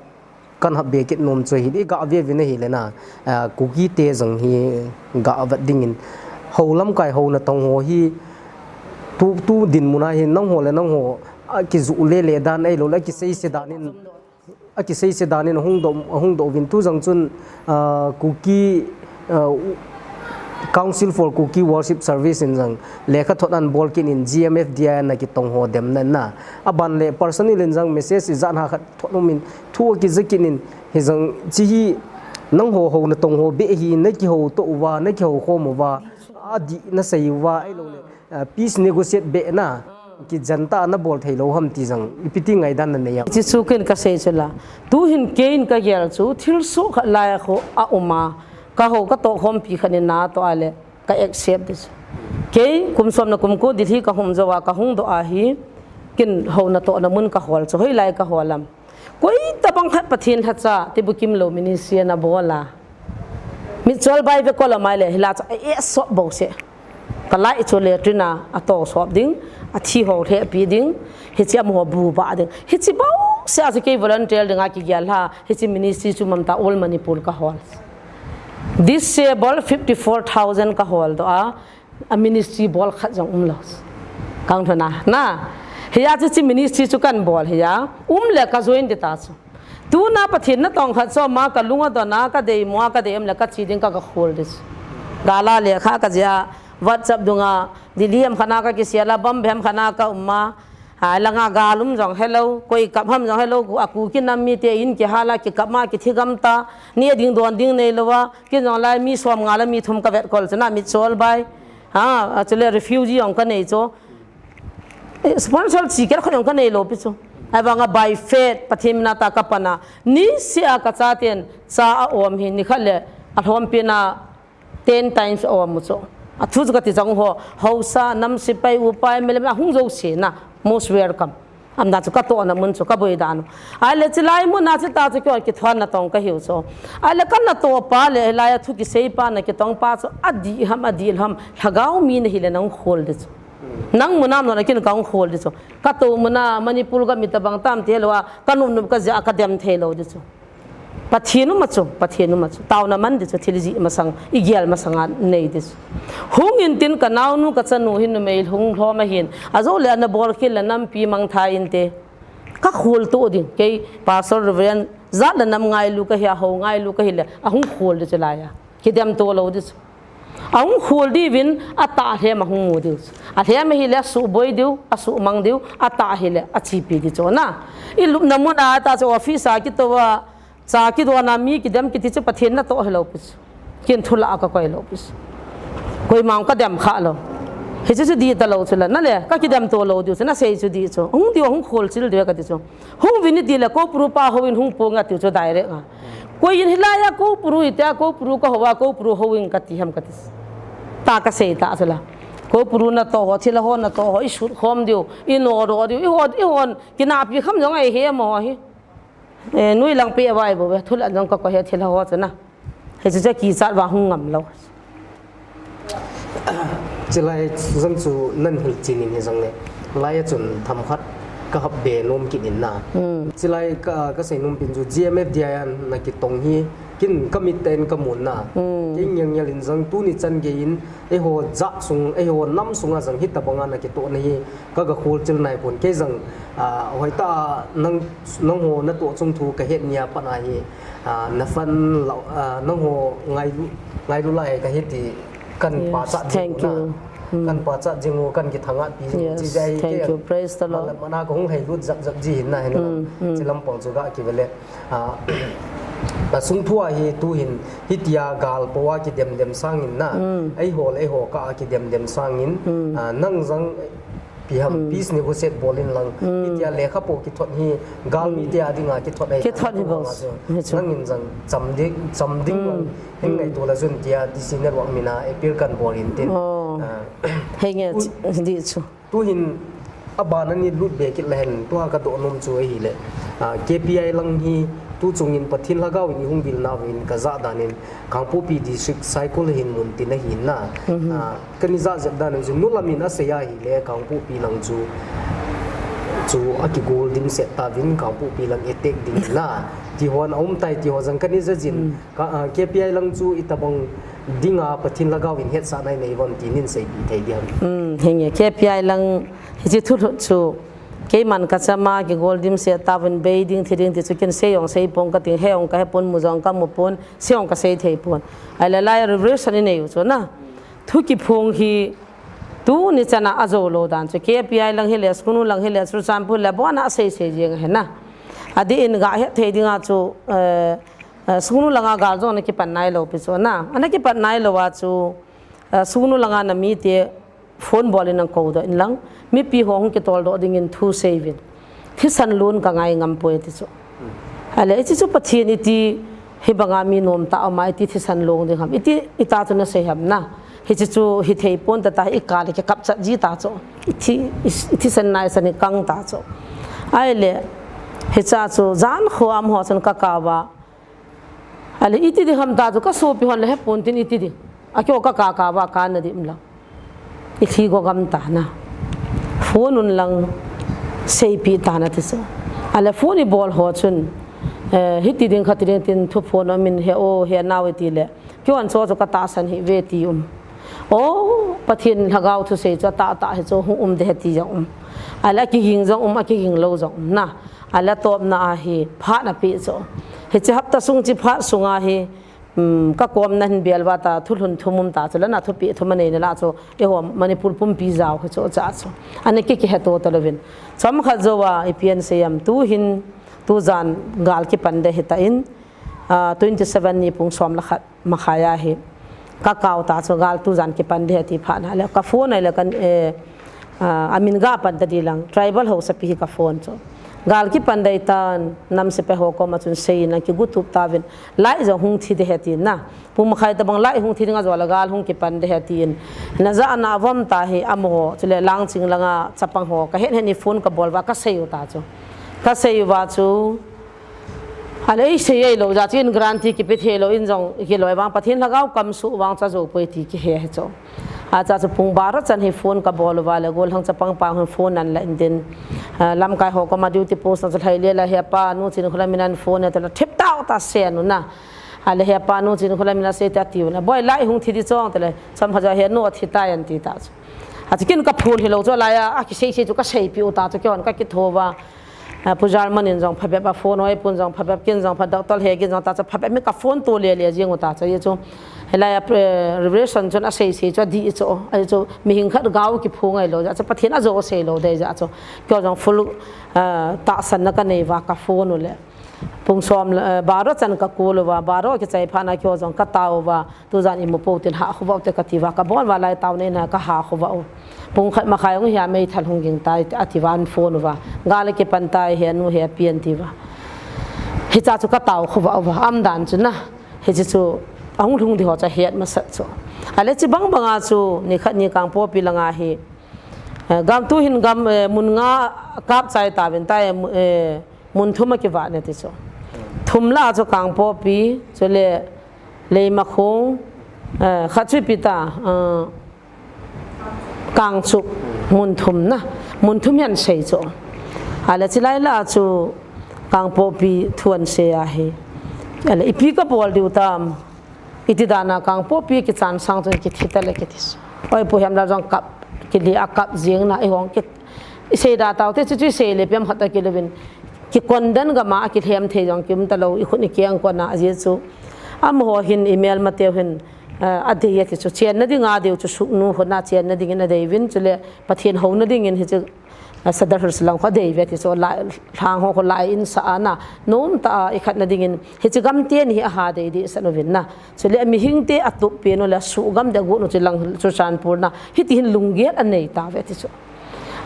Kan hap be kit nom chu hi, i ga ve ve na hi le na, ah, Kuki te jong hi ga vet dingin. Ho lamkai ho natong ho hi, tu, tu dinmun a hi nangho le nangho, a kijuh le le dan ahilou le, a kisei se dan in, a kisei se dan in hung doh, hung doh uvin tu jong chun, ah, Kuki, ah, Council for Kuki Worship Service in jong lekhathot an bol kit in G M F D I ana kitong ho demna na. Aban le personal in jong message ijat ham khat thot nom in thu akija kit in hijong chi hi nangho ho natong ho be hi na kihou to uva, na kihou khom uva, adih na sei uva, ahilou le, ah, peace negotiate be na. Kijen tah a na bol thei lou ham ti jong, ipi ti ngaidan na nei am? Hiche chu ken ka sei chu la. Tu hin kei in ka gel chu, thilsoh khat lai a khu a um a. Ka ho ka toh khompi khat in na toh a le, ka accept di chu. Kei kum som le kum ko Delhi ka hung jou a, ka hung doh a hi, ken ho natohna mun ka hol chu, hoilai ka hol am? Koi tabang khat Pathen lhacha, ti bukim lou ministry ana bol a. Mitchol bai ve kol amai le, hila cha, e, e, sop bou se. Ka lai chu le trina, ato sop ding, athi ho lheh pi ding, hiche amaho bu ba ding. Hiche bou se a chu kei volunteer dinga kigel a, hiche ministry chu mamta All Manipur ka hol. Disable fifty four thousand ka hol doh a, a ministry bol khat jong um lou. Kang thona, na. Hia chu chi ministry chu kan bol hia. Um le ka join di ta chu. Tuna Pathen natong khat chu ma ka lung adon a, ka dei mo a, ka dei um le ka chi ding ka, ka khol di chu. Gal a lekha ka jih a, WhatsApp dunga, Delhi ham khat na ka kisel a, Bombay ham khat na ka um a. Hai langa gal um jong helou, koi kap ham jong helou, a Kuki nam mite in kihal a, kikap ma, kithi gam ta, neh ding don ding neilou a, ken jong lai mi som nga le mi thum ka vet kol chu na Mitchol bai. Ha, a chule refugee jong ka nei chu. Eh, sponsor chi ker khat jong ka neilou pi chu. Ahivanga by faith, Pathen mina ta ka pan a. Niseh a ka chaten, cha a om hi, nikhat le, alhom pen a, ten times a om u chu. Athu chu kati jong ho, haosa, nam sepai, upa, M L A, ahung jouse na, most welcome. Amna chu ka tohna mun chu, ka boi dan u. Ahile chilai mun a chu ta chu kei kithon natong ka hiu chu. Ahile ka natoh pa le, hilai a thu kisei pa na kitong pa chu, adih ham, adih ham, lhagao mi na hile nang khol di chu. Nang muna muna kin ka hung khol di chu. Ka to muna Manipur ka mi tabang tam te lo a, ka num num ka ja ka dem thei lo di chu. Pathen um a chu, Pathen um a chu. Tauna man di chu, thil ji masang, i gel masang a nei di chu. Hung in tin ka naunu ka chanu hin numei hung lhom a hin. A jo le ana bol khil le nampi mang tha in te. Ka khol to ding. Kei Pastor Reverend zat le nam ngailu ka hi a ho ngailu ka hi le. A hung khol di chu lai a. Kidem to lo di chu. A hung khol diuvin a tah lhem a hung mu diu. A lhem hi le a suboi diu, a sumang diu, a tah hi le a chipi di chu na. I lupna mun a ta chu office a kitoh a, cha kidon a mi kidem kiti chu Pathen natoh hi lo pi chu. Kin thu la a ka koi lo pi chu. Koima ka dem kha lo. Hichu chu di ta lo chu la na le, ka kidem to lo diu chu na sei chu di chu. Hung diu hung khol chil diu ka ti chu. Hung vin i ti le ko puru pa ho in hung po nga ti chu direct a. Koi in hilai a ko puru i te a ko puru ka ho a ko puru ho in ka ti ham ka ti. Ta ka sei ta chu la. Ko puru natoh ho, thil ho natoh ho, i sut khom diu, i no ro diu, i ho, i hon, kinapi kham jong ai he mo hi. Eh, nui lang pe vai bo, thu la jong ka ko he thil ho chu na. Hichu chu kichat vang hung ngam lo. Chilai jong chu nan hilchen in hi jong le. Lai a chun themkhat ka hap be nom kit in na. Chilai ka, ka sei nom pen chu G M F D I a na kitong hi kin ka mit ten ka mun na. Kei ngial ngial in jong tuni chan gei in eiho ja sung, eiho nam sunga jong hitabang a na kitoh na hi. Ka ga khol chil nai pon kei jong, ah, hoitah a nang, nangho natoh chung thu ka het nia pat a hi, ah, na fan lo, ah, nangho ngailu, ngailu lai ka he ti kan pachat jing u na. Kan pachat jing u, kan kithangahpi jing u. Chi jeh a hi kei a, mana ka hung hei lut jap jap ji hin na hin na. Chi lampang chu ga kive le. Ah, a sung thu a hi tu hin, hitia gal po a kidem dem sang in na. Eiho le eiho kah a kidem dem sang in, ah, nang jong Pi ham, peace negotiate bol in lang. Hitia lekha po kithot hi, galmi te a dinga kithot ahi. Kithot hi boss. Nangin jong cham ding, cham ding lang. Hin ngaito la jun tia D C Network mina appeal kan bol in tin. Ah. Henge, di chu. Tu hin aban a ni lut be kit la hen, tua ka doh nom chu ahi le. Ah, K P I lang hi, tu chung in Pathen lhagao in i hung vil na vin ka ja dan in, Kangpokpi District Saikul hin mun tin ahi na. Ah, Kan i ja jep dan chu nu lam in a sei a hi le Kangpokpi lang chu, chu a kigol dimset ta vin Kangpokpi lang attack ding na. Ti hon a um tai ti ho jong kan i ja jin. Ka, ah, K P I lang chu itabang dinga Pathen lhagao in hetsah nai nei von ti nin sei pi thei diam. Hmm, henge K P I lang hi chi thu thu chu. Keiman ka chama kigol dimset ta vin bei ding thi ding ti chu kin sei ong sei pong ka ting he ong ka he pon mu jong ka mu pon sei ong ka sei thei pon. Ai la lai revolution i nei u chu na. Thu kiphong hi tuni chan a ajo lou dan chu K P I lang hi le, Sugnu lang hi le, Churachandpur le, abon a sei sei jeng ahi na. Adeh in ga het thei ding a chu, eh, eh, Sugnu lang a gal jong ana kipan nai lou pi chu na. Ana kipan nai lou a chu, eh, Sugnu lang a na mi te phone bol in ana kou doh in lang, mipi ho hung kitol doh ding in thu sei vin. Thisan lun ka ngai ngam poi ti chu. Ahile, hiche chu Pathen iti hibanga mi nom tah a um a, iti thisan long ding ham, iti, ita chu na sei ham na. Hiche chu hithei pon tah tah, i kal a kikap chat ji ta chu. Ithi, i, i thisan nai san i kang ta chu. Ahile, hiche chu jan kho am ho chun ka kap a. Ahile, iti ding ham ta chu ka sopi hon le he pon tin iti ding. A keo ka ka ka va ka na dim lang. I thi go gam ta na. Phone un lang seipeh ta na ti chu. Ahile phone i bol ho chun, eh, hiti ding khati ding tin thu phone a min he o he nau i ti le. Keo an cho cho ka tahsan hi ve ti um. O, Pathen lhagao thusei chu atah tah hi chu hung um de he ti jong um. Ahile kiging jong um, akiging lou jong um na. Ahile topna a hi phat na pe chu. Hiche hapta sung chi phat sunga hi, Um, ka kom na hin bel va ta, thulhun thum um ta chu, lana thupi thum anei na la chu, eiho Manipur pumpi jao kha chu, cha chu. Ana ki kihe to ta louvin. Chomkhat jou a, ipi asei em, tu hin, tu jan gal kipan de hita in, ah, twenty seven ni pung som le khat makhai a hi. Ka kap ta chu, gal tu jan kipan de ti phat na le, ka phone a le kan, eh, Ah, amin ga pan ta di lang, tribal haosapi hi ka phone chu. Gal kipan dei tan, nam sepai ho koma chun sei in lang kigo tup tauvin, light jong hung thi de he tin na. Pung makhai tabang light hung thi ding a jo le gal hung kipan de he tin. Na ja na vom ta hi amaho, chule Langching langa chapang ho, ka het het ni phone ka bol uva ka sei u ta chu. Ka sei uva chu, Ahile, ei sei ei lou, ja chu in guarantee kipe thei lou, in jong kiloi vang, Pathen lhagao kam suh vang cha jou poi ti kihe he chu. Acha chu pung baro chan hi phone kabol uva le, gollhang chapang pa hin phone ahin la in tin. Ah, lamkai ho koma duty post na chu lhai le la, he pa nu Chinkholam in ahin phone e tile, thip tao ta se nu na. Ale he pa nu Chinkholam in asei ta tiu na. Boi lai hung thi di chong tile, cham kha ja he nu athi tai ahin ti ta chu. Achu kin kaphul hilou chu, laiya, akisei sei chu kaseipi u ta chu, keihon kakitho uva. Ah, Pu Jarman in jong phabep a phone, hoi pun jong phabep, kin jong pha, Doctor Hegin jong ta chu phabep mi kaphone to le le jing u ta chu, ye chu. Hilai a, eh, Revelation chun asei sei chu adih chu, ahi chu, mihing khat gao kiphung ngai lou, ja chu Pathen ajo sei lou dei ja chu. Kei jong full, ah, tahsan na kanei uva kaphone u le. Pung som le, eh, baro chan kakol uva, baro kichai phat na kei jong katao uva. Tujan imu pou tin ha khovah u te kati uva, kabon uva lai tao nei na kaha khovah u. Pung khat makhai hung hia meithal hung ging tai ati uva ahin phone uva. Gal kipan tai he nu he pi ahin ti uva. Hicha chu katao khovah uva. Aum dan chu na. Hichi chu ahung lhung di ho chu ahet masat chu. Ale chi bang banga chu nikhat ni Kangpokpi langa hi. Eh, gam tu hin gam, eh, mun nga kap chai tauvin tai, eh, mun thum akivah ne ti chu. Thum lah a chu Kangpokpi, chule Leimakhong, eh, khat chu ipi ta, eh, Kangchup, mun thum na, mun thum hi ahin sei chu. Ale chilai lah a chu Kangpokpi thu ahin sei ahi. Ale ipi kabol diu tam. Iti dan a Kangpokpi kichan sang chun kithi ta le kiti chu. Oi Pu Hemlal jong kap, kili a kap jing na, eihon ki, isei da tao te chu chu isei le pem khat ta kilouvin. Kikon den gam a kilhem thei jong kium talou, ikhut ikeng kon a ajeh chu. Amaho hin imelmateu hin, eh, adei ati chu. Chenna ding adei u chu suknu khut na chenna dingin adei uvin chule Pathen houna dingin hichu. A, Sadar Hills lang kho dei ve ti chu, lai, lhang ho kho lai in sa a na, nom ta a, ikhat na dingin, hichi gam te ni hi aha dei di sa nu vin na. Chule mihing te atup pi nu le, su gam de gu nu chi lang chu Churachandpur na, hiti hin lunggel anei ta ve ti chu.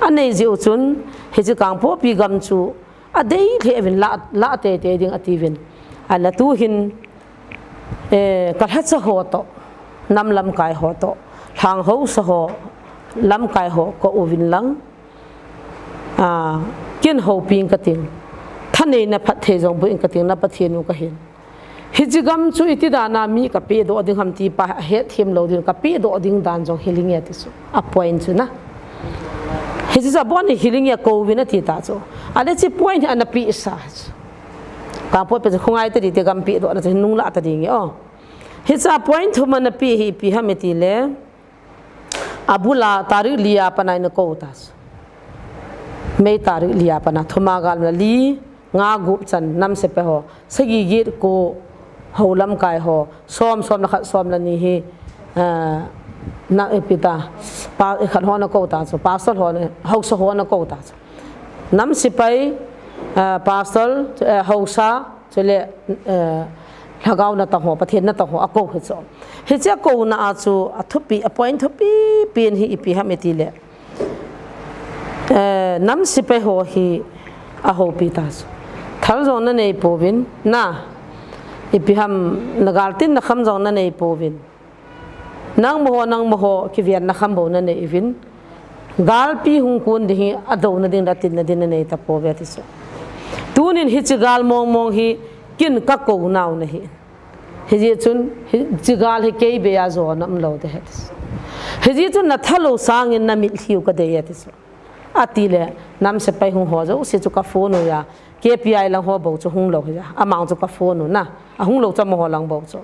Anei jiu chun, hichi Kangpokpi gam chu, adei lheh vin la, la te te ding ati vin. Ala tu hin, eh, ka lhacha ho to, nam lamkai ho to, lhang ho sa ho, lamkai ho ko uvin lang, Ah, kin houpi ing kating. Thaneina phatthei jong bu ing kating na Pathen u kahin. Hichi gam chu iti dan a mi kapeh doh ding ham ti pa hetthem lou ding kapeh doh ding dan jong hiling e ti chu. A point chu na. Hichi chu abon hiling e kou vin ati ta chu. Ale chi point hi ana peh sa chu. Kangpokpi chu khongai ta di te gam peh doh na chu nung la ta ding e o. Hicha point thum ana peh hi ipi ham iti le. Abula tarik li a pana ina kou ta chu. May tarik li a pana thuma gal na li nga gup chan nam sepai ho. Sagi get ko ho lamkai ho. Som som na khat som na ni hi. Ah, na ipi ta. Pa, khat ho na kou ta chu. Pastor ho na, hausa ho na kou ta chu. Nam sepai, ah, pastor, eh, hausa, Chule, eh, lhagao na tang ho, Pathen na tang ho, akou hi chu. Hichi akou na a chu, athupi, a point thupi pen hi ipi ham iti le. Eh, nam sepai ho hi ahoupi ta chu. Thal jong na nei pouvin, na. Ipi ham, na gal tin na kham jong na nei pouvin. Nangma ho, nangma ho, kiven na kham bou na nei uvin. Galpi hung kun ding hi, adou na ding, atin na ding na nei ta pouve ti chu. Tunin hichi gal mong mong hi, kin ka kou nau na hi. Hijeh chun, hichi gal hi kei bei a jo na um lou te he ti chu. Hijeh chun na thalou sangin na mitlhiu ka dei e ti chu. Ati le, nam sepai hung ho jouse chu ka phone u a, K P I lang ho bou chu hung lou hi a, amang chu ka phone u na, ahung lou chu amaho lang bou chu.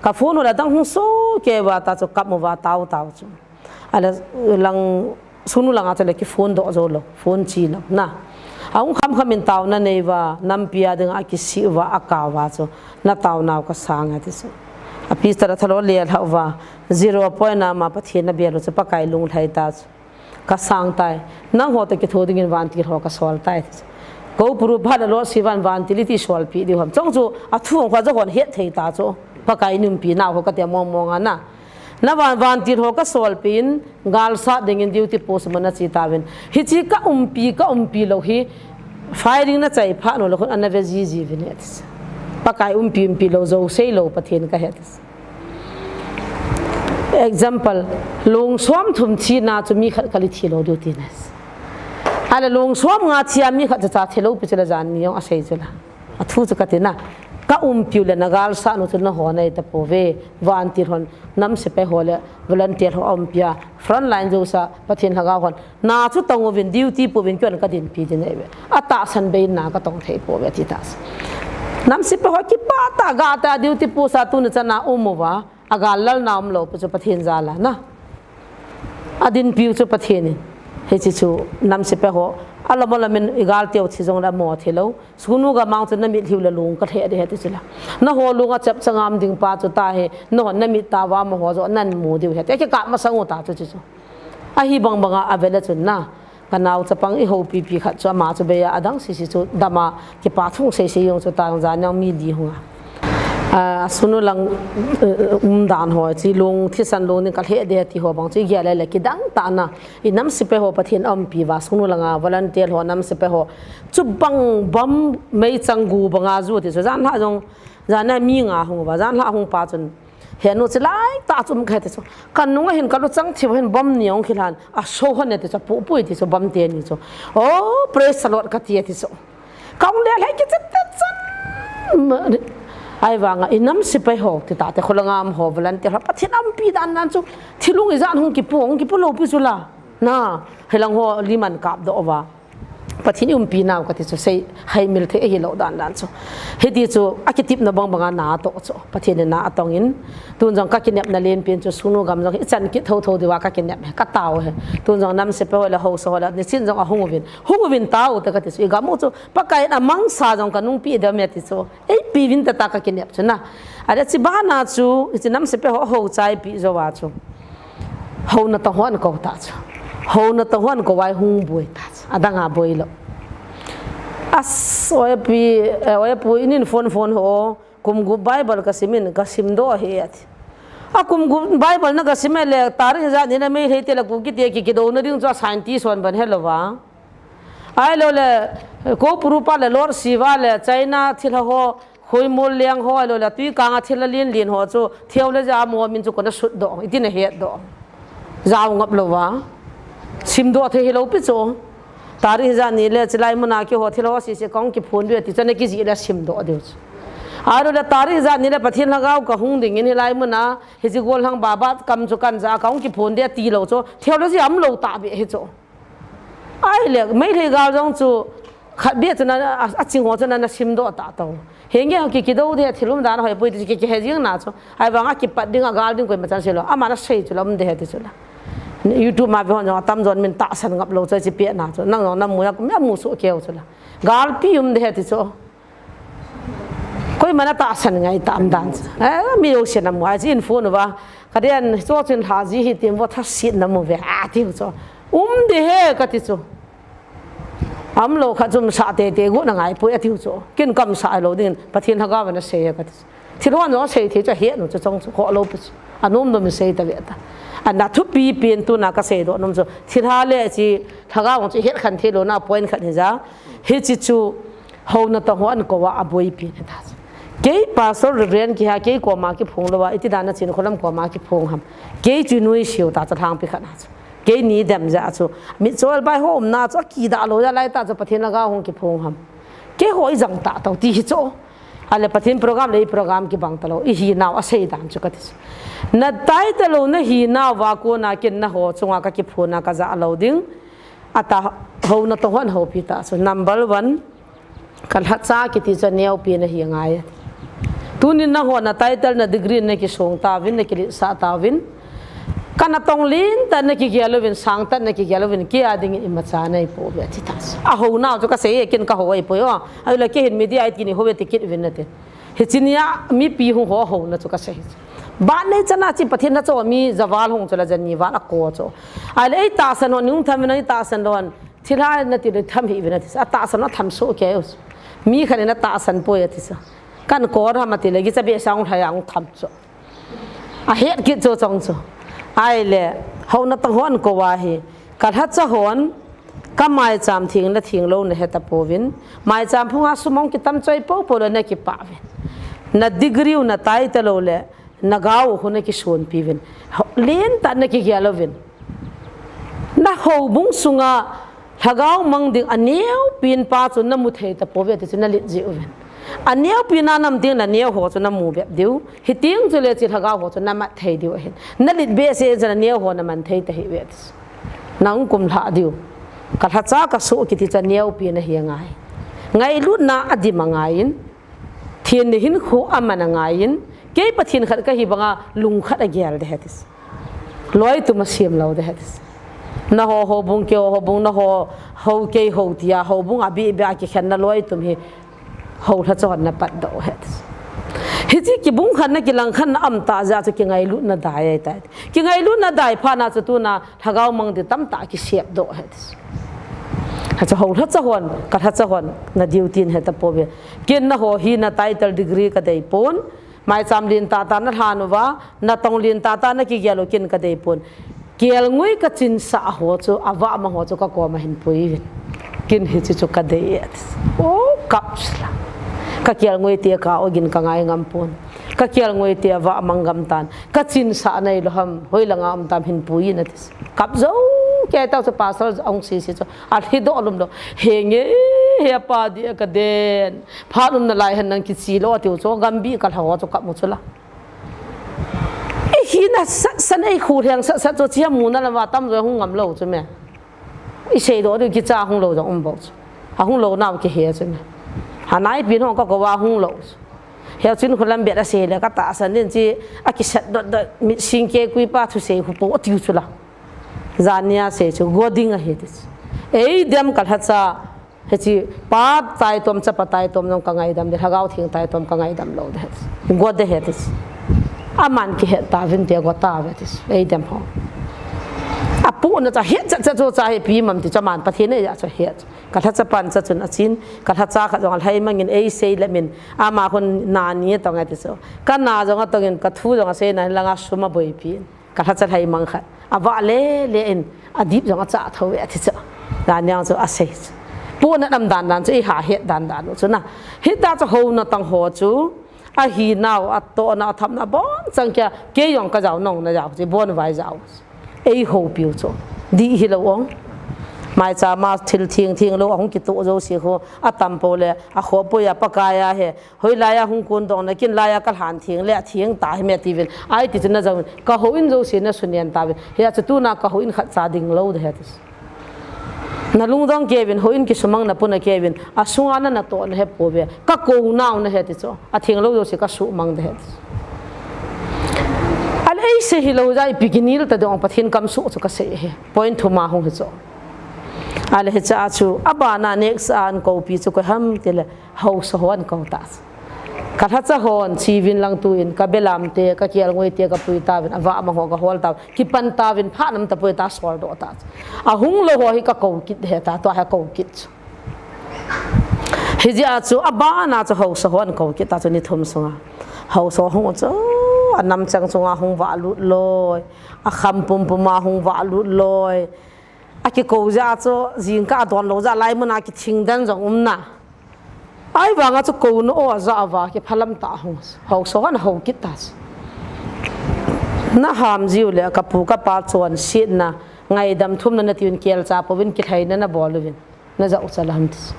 Ka phone u le adang hung soh kei uva ta chu kap uva tao tao chu. Ale lang sunu langa chu le ki phone doh jou lou, phone chi lou na. Ahung kham kham in taona nei uva, nampi a dinga kisih uva, akao uva chu, na taonau ka sang e ti chu. A pista la thalo le lha uva, zero point a ma Pathen na bel u chu Pakai lunglhai ta chu. Ka sang tai. Nangho toh kitho dingin vantil ho ka sol tai. Kou puru phat a lo si van vantil iti solpi diu ham. Chong chu a thu hung kha jo hon het thei ta chu. Pakai in umpi nau ho ka tia mong mong a na. Na van vantil ho ka solpi in gal sat dingin duty post ma na chi tauvin. Hichi ka umpi, ka umpi lou hi firing na chai phat nu lou khun ana ve ji ji vin e ti chu. Pakai umpi umpi lou jo sei lou Pathen ka he ti chu. Example, long som thum thi na chu mi khat kali thi lou diu ti na. Ale long som nga thi a mi khat cha cha thi lou pi chu la jan ni jong a sei chu la. A thu chu ka ti na. Ka umpiu le na galsat nu chu nahon ahi tapouve. Vantil hon, nam sepai ho le volunteer ho aumpi a, front line jousa Pathen lhagao hon na chu tong uvin, duty pu uvin, keiman ka dinpi ding ahi ve. Atahsan bei in na ka tong thei pouve ati tah. Nam sepai ho kipah tah, gah tah duty post a tuni chan a um uva, agal lal na umlou pi chu Pathen jal a na. Adinpiu chu Pathen in. Hiche chu nam sepai ho, alom alom in i gal teu thi jong le amo thei lou. Sugnu gam a chu na mitlhiu le lung ka lheh ding ahi ti chu la. Naho lung a chep chang a um ding pa chu tahi, nahon na mit tah uva amaho joh nan mu diu ahi ti. Kikap masang u tah chu chu chu. Ahi bang bang a, avel a chun na, ka nao chapang i houpi pi khat chu ama chu bei a, adang sisi chu dam a, kipa thu sei sei jong chu tang, jan jong mi li hung a. A, sugnu lang, eh, umdan ho, chi lung, thisan lung ding ka lheh ding ti ho bang chu i gel le le kidang tah na. I nam sepai ho Pathen aumpi uva, sugnu lang a volunteer ho, nam sepai ho. Chubang bom meichang gu bang a ju ti chu, jan lha jong, jan a mi nga hung uva, jan lha hung pa chun, he nu, chilai tah chu um ka he ti chu. Ka nung a hin ka luchang thiu hin bom ni hung khel in, aso hon e ti chu, pu pu e ti chu, bom teni chu. Oh, praise the Lord ka ti e ti chu. Ka hung le lhai kichat chat chan. Ahivang a i nam sepai ho, ti tah te, kho lang a um ho, volunteer ho, Pathen aumpi dan dan chu, thilung ijat hung kipu, hung kipu lou pi chu la. Na, hilang ho, liman kap doh uva. Pathen i umpi nau ka ti chu, sei, haimil thei ahi lou dan dan chu. Hiti chu, akitepna bang bang a na atoh chu. Pathen in na atong in. Tun jong ka kinepna len pen chu, sugnu gam jong, i chan kit tho tho diu va ka kinep he, ka tao he. Tun jong nam sepai ho le haosa ho le, nisin jong ahung uvin. Hung uvin tao te ka ti chu. I gam u chu, Pakai in amangsa jong ka nungpi dam e ti chu. Eipi uvin tah tah ka kinep chu na. Ahile chi bana chu, hiche nam sepai ho hou chai pi jou va chu. Houna tong hon kou tah chu. Houna tong hon kou a hung boi tah chu. Adang a boi lou. As, oi pi, eh, oi pu in in phone phone ho, kum gup Bible ka sim in, ka sim doh e ati. A kum gup Bible na ka sim e le, tarik ijat ni na Meitei te le Kuki te ki, kidouna ding chu a scientist hon ban he lou va. Ahilou le, Kou Prupa le Lord Shiva le China thilha ho, Khoimol leng ho, ahilou le, tui kang a thilha lin lin ho chu, theology a mo min chu kona sut doh, iti na het doh. Jao ngap lou va. Sim doh thei hilou pi chu. Tarik ijat ni le, chilai mun a keiho thilha ho sisi kong kiphun diu ti chu na kijih le sim doh diu chu. Ahilou le, tarik ijat ni le, Pathen lhagao ka hung ding in hilai mun a, hiche gollhang Baba kam chu kan ja kong kiphun diu ti lou chu. Theology a um lou tah beh hi chu. Ahile, Meitei gal jong chu, khat beh chu na, a, aching ho chu na, na sim doh tah tao. Henge ho ki, kido de, thil umdan hoi poi ti ki, kihe jing na chu. Ahivang a kipat ding a gal ding koima chan sei lou. Ama na sei chu la um de he ti chu la. YouTube ma ve hon jong atam jon min tahsan ngap lou chu chi pe na chu. Nang jong na mu a, mi a mu soh keu chu la. Galpi um de he ti chu. Koima na tahsan ngai tam dan chu. Eh, mi jousen amu a, chi in phone uva. Ka den, chu chin lha ji hi tim vo thasit na mu ve. A ti chu. Um de he ka ti chu. Um lou khat chu um sah tei tei gu na ngai poi a ti chu. Kin kam sah lou ding, Pathen lhagao na sei ka ti chu. Thil hon jong sei thei chu ahet nu chu chong chu kho lou pi chu. Anom nom in sei ta ve ta. Ana thupi pen tuna ka sei doh nom chu. Thilha le chi lhagao chu het khen thei lou na point khat hi ja. Hichi chu Houna tong hon kou a, aboipi na ta. Kei Pastor Reverend kiha, kei koma kiphong lou a, iti dan a chin kholam koma kiphong ham. Kei chu nuisiu ta cha thang pi khat na chu. Kei ni dem ja chu. Mitchol bai ho um na chu, aki da lou ja lai ta chu, Pathen lhagao hung kiphong ham. Keiho i jang ta tao ti hi chu. Ale Pathen program le i program kibang ta lou. I hi nau a sei dan chu ka ti chu. Na tai ta lou, na hi nau va kona kin na ho chunga ka kiphong na ka ja lou ding. Ata houna tong hon hopi ta chu. Number one. Ka lhacha kiti chu aneopi na hi ngai. Tunin nangho na title na degree na kisong tauvin, na kiletsah tauvin. Kana tong lentah na kigel uvin, sangtah na kigel uvin, kei a dingin imacha nei pouve ati ta. Ahou nau chu kasei e, ken kahou ahipoi o. Ahile kei hin media a iti ni hou e ti kit uvin nate. Hiche nia mipi hung ho houna chu kasei. Ban nei chana chi Pathen na cho mi javal hung chu la jani val ako chu. Ahile ei tahsan hon, nung tham na ei tahsan lon. Thilha nati le tham hih uvin ati sa. Atahsan atham soh kei u. Mi khat in atahsan poi ati sa. Kan kor ham ati le gicha behseh a hung lhai a hung tham chu. Ahet kit chu chong chu. Ahile, houna tong hon kou a hi. Ka lhacha hon, ka maicham theng le theng lou na he tapouvin. Maicham phunga sum hung kitam choi popo le na kipah uvin. Na degree u na tai talou le. Na gao khu na kisonpi uvin. Ho, lentah na kigel uvin. Na houbung sunga Lhagao mang ding aneopen pa chu namu thei tapouve ti chu nalet jeh uvin. Aneopen a nam ding naneo ho chu namu bep diu. Hiteng chule hiche lhagao ho chu namat thei diu ahin. Nalet behseh in chu naneo ho naman thei tahih uve ti chu. Nahung kumlhah diu. Kalhacha kasoh kiti chu aneopen ahi angai. Ngailutna adim angaiyin. Thenna hinkho aman angaiyin. Kei Pathen khat kahi banga lungkhat agel ding ahi ti chu. Loitum asem lou ding ahi ti chu. Naho houbung, keiho houbung, naho hou, keiho tia houbung abeh beh a kikhenna loitum hi houlhacha hon napatdoh u ahi ti chu. Hiche kibungkhenna kilangkhenna aum tah jeh a chu kingailutna dai ahitai. Kingailutna dai phat na chu tuna lhagao mang ding tamtah kisepdoh ahi ti chu. Hiche houlhacha hon, kalhacha hon na duty ahi tapouve. Ken naho hi na title degree kadei pon. Maicham lentah tah nalhan uva, natong lentah tah nakigel u ken kadei pon. Kelngoi kachinsah ho chu, avahmang ho chu kakoma hinpui uvin. Ken hiche chu kadei e. O, kap sela. Kakelngoi te ka ogin kangai ngam pon. Kakelngoi te avahmang gam tan. Kachinsah nailou ham, hoilanga um tam hinpui in ati. Kap jou kei tah chu pastor ahung sese chu. Alhidoh lumlou. Henge, hepa dia kaden. Phat umna lai hen nang kichi lou atiu chu, gambih kalha ho chu kap mu chu la. Ihi nasat sat, eikhu lheng sat sat chu chia muna lama tamjo hung ngam lou chu me. Isei doh diu kicha hung lou jong um bou chu. Ahung lou nau kihe chu me. Hanaipi hung kakou a hung lou chu. Heuchin khulam bet asei le katahsan din chi akisat dot dot mitsing kekui pa thusei khu po atiu chu la. Jan nia sei chu go ding ahi ti chu. Eidem kalhacha Hiche pa taitom, chapa taitom jong kangaidam ding, Lhagao Theng taitom kangaidam lou ding ahi. Go ding ahi ti. Aman kihet tauvin tia go tauve ti. Eidem ho. Apohna cha het cha cha chu cha hi ipi ham ti chu aman Pathen in eija chu het. Kalhacha pan cha chun achin, kalhacha khat jong alhai mangin eisei lemin, ama khun na ni atong e ti chu. Kana jong atongin, kathu jong asei na langa sum aboipi in. Kalhacha lhai mang khat. Avah le le in, adip jong acha thou e ati chu. Jan nia chu asei chu. Pohnat um dan dan chu, iha het dan dan u chu na. Hita chu houna tang ho chu, ahinau, atohna, athapna, abonchan kia, kei jong kajao nung najao chu, ibon vai jao. Eihoupiu chu. Dih hilou ong. Maicham a thil theng theng lou, ahung kitoh jouse khu, atam pou le, akhoh poi a, Pakai a he, Hoilai a hung kon dong na, ken lai a kalhan theng le atheng ta hi me tiuvin. Ahi ti chu najao in. Kahou in jouse nasunen tauvin. Hia chu tuna kahou in khatcha ding lou ding ahi ti. Nalungdong keuvin, hou in kisumang na puna keuvin. Asunga na natoh nahe pouve. Kakou nau nahe ti chu. Atheng lou jouse kasumang ding ahi ti. Ale eisei hilou jeh a ipi kinel ta ding ong Pathen kamsoh chu kasei ahi. Point thum a hung hi chu. Ale hiche a chu. Abana next a ankoupi chu koi ham tile. Haosa ho ankouta. Kalhacha hon, chivin lang tuin, kabelam te, kakelngoi te, kapui tauvin, avahmang ho kahol tauvin, kipan tauvin, phat nam tapoi ta, soldoh ta. Ahung lou ho hi kakou kit ding ahi ta, tua hi kou kit chu. Hijeh a chu, abana chu haosa ho ankouta chu ni thum sunga. Haosa ho hung chu, anam chang chunga hung vahlut loi, akham pumpum a hung vahlut loi. Akikou jeh a chu, jingkah adon lou jeh a laimun a kithing den jong um na. Ahivanga chu kouna o aja uva, kiphalam tah hung. Haosa ho ana hou kit ta chu. Naham jiu le kapu kapa chonsetna, ngaidam thumna natiuvin kelcha pouvin kilhaina nabol uvin. Najah u chala ham ti chu.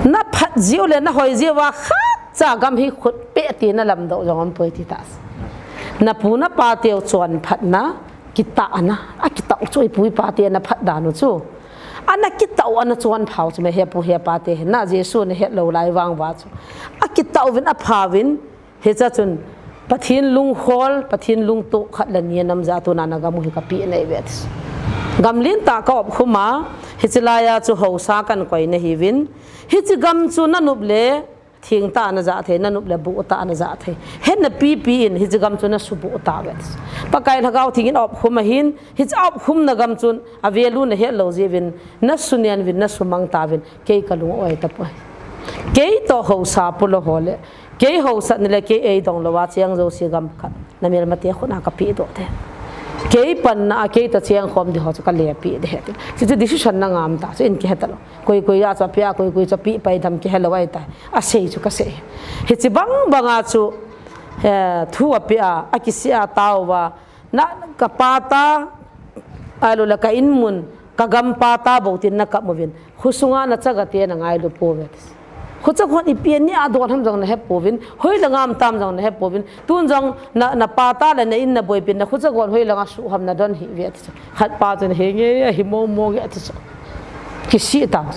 Naphat jiu le nahoi jiu va khatcha gam hi khut peh ti nalamdoh jong um poi ti ta chu. Napu napa teu chonphatna, kitahna, akitah u chu ipu ipa te naphat dan u chu. Ana kitah u, ana chonpha u chu me hepu hepa te, na Jesu nahet lou lai vang uva chu. Akitah uvin, apha uvin, hiche a chun Pathen lunghol, Pathen lungtoh khat le ni anam jeh a tuna nagam u hi kapeh nahi uve ti. Gam lentah ka-op khum a, hiche lai a chu haosa kankoi nahiuvin, hiche gam chu nanop le, Theng tah a najah thei, nanop le boh tah a najah thei. Hetna pipi in hiche gam chu nasuboh tauve. Pakai Lhagao Theng in a-op khum ahin, hiche a-op khumna gam chun a value nahet lou jeh uvin, nasunen uvin, nasumang tauvin, kei kalung a-oi tapoi. Kei toh haosa pulou ho le, kei haosatna le kei eidong lou a cheng jouse gam khat. Namelmate khut a kapeh doh ding. Kei panna a kei toh cheng khom ding ho chu kalepeh ding ahi. Chuchu decision nangam ta, chu in kihe talou. Koi koi a chu apeh a, koi koi chu apeh pai dem kihe lou ahitai. Asei chu kasei. Hiche bang bang a chu, eh, thu apeh a, akisih a tao uva. Na kapa ta, ahilou le ka in mun, Ka gampa ta bou tin na kap uvin. Khosunga na chaga te na ngailu pouve ati. Khocha khon ipi nia don ham jong na he pouvin. Hoilanga um tam jong na he pouvin. Tun jong na, na pa ta le na in na boipin na khocha khon hoilanga su ham na don hih uve ati. Khat pa chun he nge hi mo mo nge ati. Kisih tang.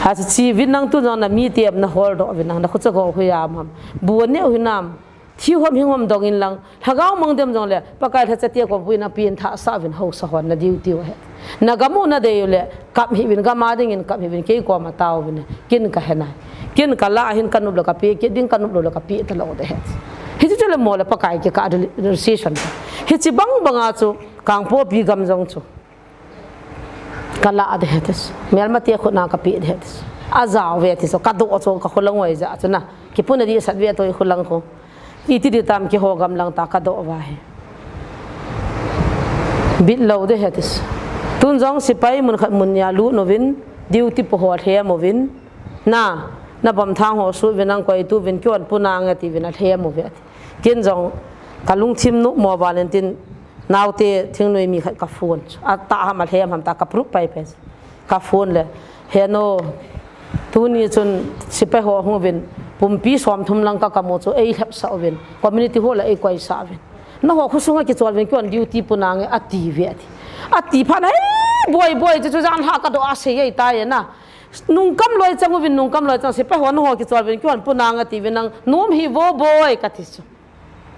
Hiche vin nang tun jong na mite na holdoh uvin nang na khocha khon hoiya um ham. Bu neu hinam. Thi hom hing hom dong in lang, lhagao mang dem jong le, Pakai lhacha te kom puina pin tha sa vin haosa hon na diu tiu he. Na gamu na dei le, kap hih vin gama ding in kap hih vin kei koma tao vin, kin ka he nai. Kin ka la hin ka nup le ka pi, ki ding ka nup le ka pi ta lo de he. Hichu chu le mo le Pakai ki ka decision. Hichi bang banga chu, Kangpokpi gam jong chu. Ka la de he tis. Melmate khut na ka pi de he tis. Ajao ve tis. Ka do chu ka kholang wai ja chu na. Kipuna di sat ve to kholang ko. Iti di tam kiho gam lang ta ka do va he. Bit lo de he tis. Tun jong sipai mun khat mun nia lut uvin, duty pu ho lhem uvin. Na, na bom thang ho su vin ang koi tu vin kion puna nge ti vin a lhem uve ati. Kin jong ka lungthim nu mo Valentine naote thingnoi mi khat ka phone. A ta ham a lhem ham ta ka prup pai pen. Ka phone le. He no, tuni chun sipai ho hung vin. Pumpi som thum lang ka ka mo chu ei lhep sa vin. Community hall a ei koi sa vin. Na ho khosunga kichol vin kion duty puna nge ati ve ati. Ati phat na he boi boi chu chu jan ha ka do a sei ei ta ye na. Nungkam loi chang uvin nungkam loi chang sipai ho na ho kichol vin kion puna nge ti vin nang nom hi vo boi ka ti chu.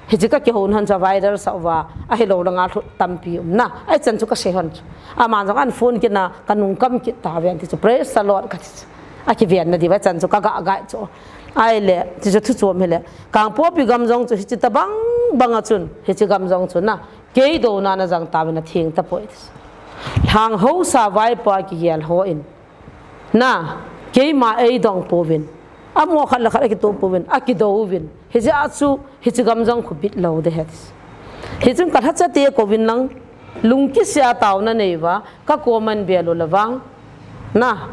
Hichi ka kihon han cha viral sa uva, ahilou langa lhut tampi um na, ai chan chu ka sei hon chu. Aman jong an phone kit na, ka nungkam kit ta ve an ti chu, praise the Lord ka ti chu. A kiven na di va chan chu ka ga gai chu. Ai le, ti chu thu chom hi le. Kangpokpi gam jong chu hichi ta bang bang a chun, hichi gam jong chu na, kei do na na jang ta ve na thing ta poi ti chu. Lhang ho sa vaipa kigel ho in. Na, keima ei dong pouvin. Amo khat le khat a kito pouvin, a kido uvin. Hijeh a chu, hichi gam jong khu bit lo de he tis. Hichun ka lhacha te kouvin lang, lungkisia taona nei uva, ka koman bel u le vang. Na,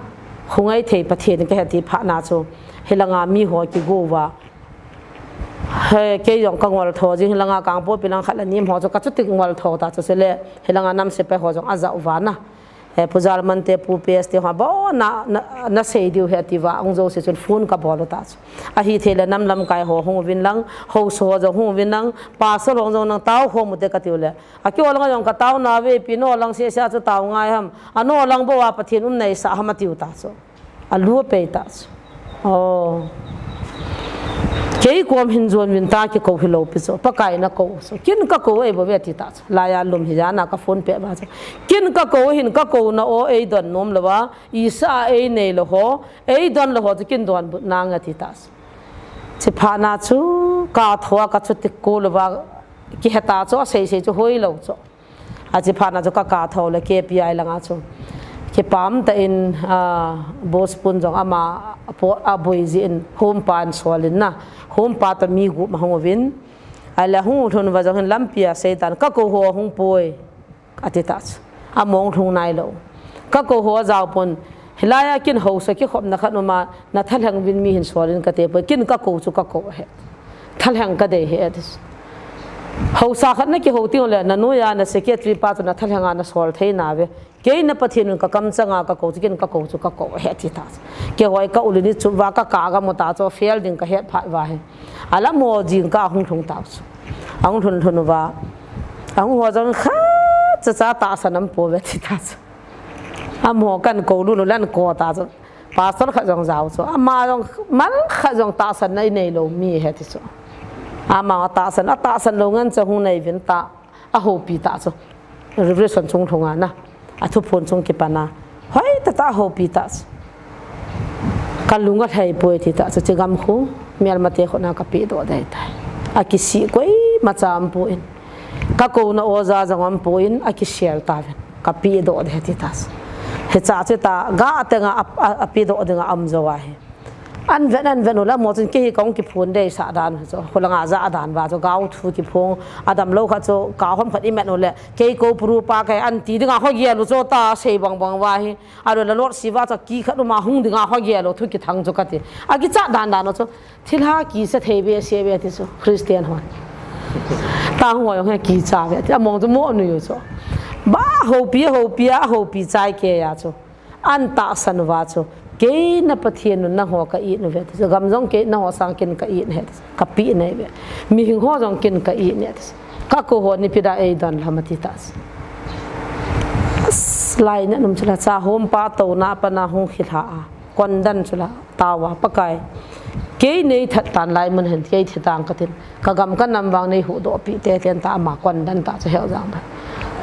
khu ngai thei Pathen ka he ti phat na chu. Hilanga mi ho kigo uva. He, kei jong ka ngol tho jing hilanga Kangpokpi lang khat le nim ho chu ka chuti ngol tho ta chu se le. Hilanga nam sipai ho jong a ja uva na. Eh, Pu Jalmante, Pu P S te ho, bo na, na, na sei diu he ati va, ong jo se chun phone ka bol u ta chu. Ahi thei le nam lamkai ho hung uvin lang, haosa ho jong hung uvin lang, pastor ho jong nang tao khom u te ka tiu le. A kei ho lang jong ka tao na ve pi no lang se se a chu tao ngai ham. A no lang bou a Pathen um nei sa ham a tiu ta chu. A lu a pei ta chu. Oh. Kei kom hin jon vin ta kikou hilou pi chu. Pakai na kou chu. Kin ka kou ei bo ve ti ta chu. Laiya lum hi jana ka phone pe ba chu. Kin ka kou hin ka kou na o ei don nom lou va. Isa ei nei lou ho. Ei don lou ho chu kin donbut nang a ti ta chu. Chi phat na chu ka tho a ka chuti kou lou va. Kihe ta chu a sei sei chu hoilou chu. Achi phat na chu ka ka tho le K P I langa chu. Kipah tah in, ah, boss pun jong ama a po, a boi jin, home pa in sol in na. Home pa toh mi gup ma hung uvin. Ahile hung lhun uva jong hin lampi a seitan, ka kou ho hung poi. Ati ta chu. Among lhung nai lou. Ka kou ho a jao pon. Hilai a kin haosa kikhopna khat um a, na thalheng uvin mi hin sol in ka te poi. Kin ka kou chu ka kou ahi. Thalheng ka dei ahi ati. Haosa khat na kihou teng le, na noiya na secretary pa chu na thalheng a na sol thei na ve. Kei na Pathen un ka kamchang a ka kou chu, kin ka kou chu ka kou ahi ati ta. Kei hoi ka ul in i chup uva ka ka gam u ta chu, fail ding ka het phat uva ahi. Alam ho jing ka hung lhung ta chu. Ahung lhun lhun uva. Ahung ho jong khat cha cha tahsan am po ve ati ta chu. Amaho kan kou lulu le an kou ta chu. Pastor khat jong jao chu. Ama jong mal khat jong tahsan na i nei lou mi ahi ti chu. Ama tahsan, a tahsan lou ngen chu hung nei vin ta. A houpi ta chu. Revelation chung lhung a na. A thuphon chung kipan a. Hoi tah tah a houpi ta chu. Ka lung a lhai poi ti ta chu. Chi gam khu. Melmate khut na ka pe doh dei tai. A kisih koima cha um poi. Ka kouna oja jong um poi, a kisel ta ven. Ka pe doh de ti ta. Hicha chu ta, ga tenga a, a, a pe doh dinga um jo ahi. An ven, an ven u la mo chun kei hi kong kiphun dei sa dan chu. Khulanga ja dan va chu gao thu kiphong, a damlou kha chu ka hom khat i met u le. Kei ko puru pa kei an ti dinga kho gel u chu ta sei bang bang va hi. A lo la lot si va chu ki khat u ma hung dinga kho gel u thu kithang chu ka ti. A kicha dan dan u chu. Thilha kicha thei behseh ve ti chu, Christian hon. Tang hoi hong he kicha ve ti, among chu mo nui u chu. Ba Ahoupi, ahoupi, ahoupi chai kei a chu. An tahsan uva chu. Kei na Pathen u nangho ka it uve. Gam jong kei nangho sang ken ka it uve. Ka pe uve. Mihing ho jong ken ka it uve. Ka kou ho ni pida ei don lam ati ta. Lai na num chula cha hom pa to na pa na hung khilha a. Kon dan chula. Tao a Pakai. Kei nei that tan lai mun hen kei thi tang ka tin. Ka gam ka nam vang nei huhdoh pi te ten ta ama kon dan ta chu hel jang ta.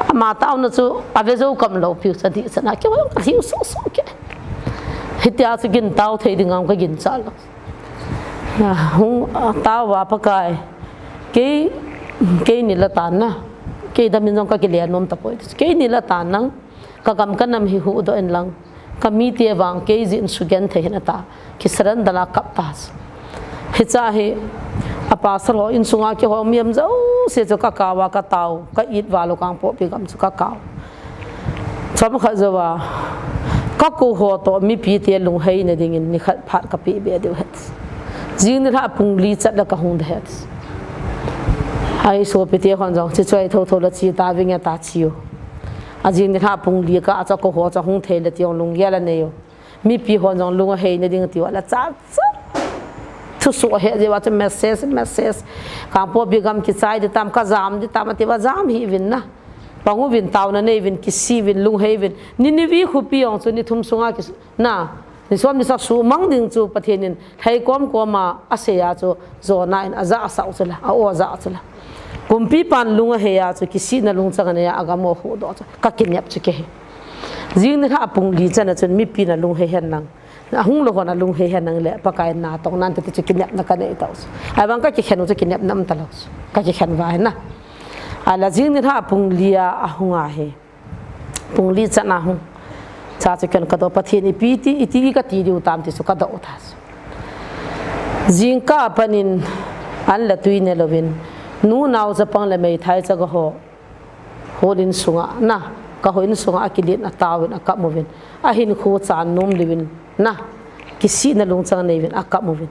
Ama tao na chu ave jo kam lo pi cha di cha na ke wa ka hiu so so ke. Hitia chu gin tao thei ding ang ka gin cha lo. Ah, hung ah, tao a Pakai. Kei kei ni la tan na. Kei da min jong ka ki le nom ta poi. Kei ni la tan nang. Ka gam ka nam hi huhdoh in lang. Ka mite vang kei jin sugen thei hin ata. Ki saran dala kap ta. Hicha hi a pastor ho insunga kihou miam jouse chu ka kau a ka tao, ka it val u Kangpokpi gam chu ka kau. Chomkhat jou a ka kou ho to mipi te lunghei na dingin nikhat phat ka pe be diu het. Jing nilhah pung li chat la ka hung de het. Ai sopi te hon jong chi choi tho tho la chi ta ving a ta chi u. A jing nilhah pung li ka a cha kou ho cha hung thei le ti ong lunggel a nei u. Mipi hon jong lung ahei na ding tiu ala cha cha. Thusoh he jeh uva chu message, message. Kangpokpi gam kichai di tam, ka jam di tam, ati uva jam hih uvin na. Pang uvin taona nei uvin, kisih uvin, lunghei uvin. Nineveh khopi jong chu ni thum sunga ki na. Ni som ni sagi sumang ding chu Pathen in lhei kom kom a asei a chu Jonah in aja asah u chu la, a o ja u chu la. Kumpipan lung ahei a chu kisihna lungchang anei a agam u ahuhdoh chu. Ka kinep chu kei hi. Jing nilhah pung li chan a chun mipi na lunghei hen lang. Ahung lou hon a lunghei hen lang le Pakai na tong nan te chu kinepna ka nei tau. Ahivang ka kikhen u chu kinepna um talou. Ka kikhen uva hin na. Ala jing nilhah pung li a ahung a hi. Pung li chan a hung. Cha chu ken ka do Pathen ipi ti, iti ka ti diu tam ti chu ka do ta. Jingkah a panin an la tui ne louvin. Nu nao chapang le meithai chaga ho. Hol in sunga na, ka hol in sunga a kilin a taovin a kap uvin. A hinkho chan nom liuvin na, kisihna lungchang neivin a kap uvin.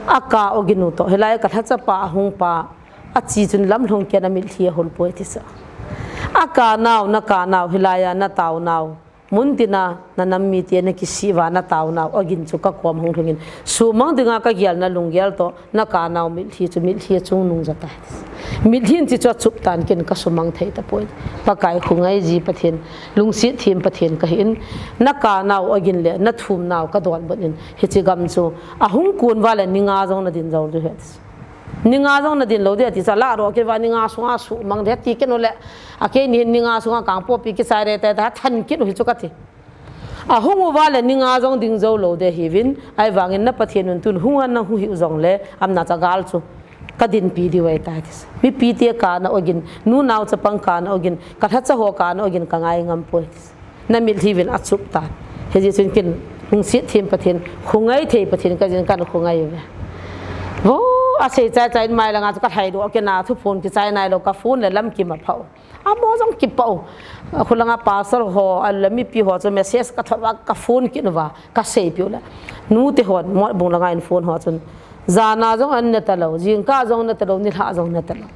A ka ogin u to, hilai ka lhacha pa ahung pa, a chi chun lamlhong ken a mitlhi a hol poi ti sa. A ka nao, na ka nao, hilai a na tao nao. Mun tina na nam mite na kisih uva na tao nao, ogin chu ka kom hung lhungin. Sumang dinga ka gel na lunggel to, na ka nao mitlhi chu mitlhi a chung nung ja tai. Mitlhi in chi chu a chup tan ken ka sumang thei ta poi. Pakai khongai ji Pathen, lungset them Pathen ka hin, na ka nao ogin le, na thum nao ka don bun in, hichi gam chu, ahung kun uva le ni nga jong na din jou diu het. Ni nga jong na din lou dia ti cha la ro ke va ni nga sunga sumang dia ti ken u le. A kei ni hin ni nga sunga Kangpokpi kichai re te ta than kit u hi chu ka ti. Ahung uva le ni nga jong ding jou lou de hiuvin, ahivangin na Pathen un tun hung an na hu hi u jong le, amna cha gal chu. Ka dinpi diu ahi ta ti sa. Mipi te ka na ogin, nu nao chapang ka na ogin, ka lhacha ho ka na ogin ka ngai ngam poi ti sa. Na mitlhi uvin a chup tan. Hijeh chun ken lungset them Pathen, khongai thei Pathen ka jin kan khongai uve. Vo, a sei chai chai in mai langa chu ka lhai doh ken a thuphon kichai nai lou ka phone le lam kim a pha u. A mo jong kipah u. A khulanga pastor ho, a le mipi ho chu message ka thot uva ka phone kit uva ka seipi u le. Nu te hon Motbung langa in phone ho chun. Jana jong an ne ta lou, jingkah jong ne ta lou, nilhah jong ne ta lou.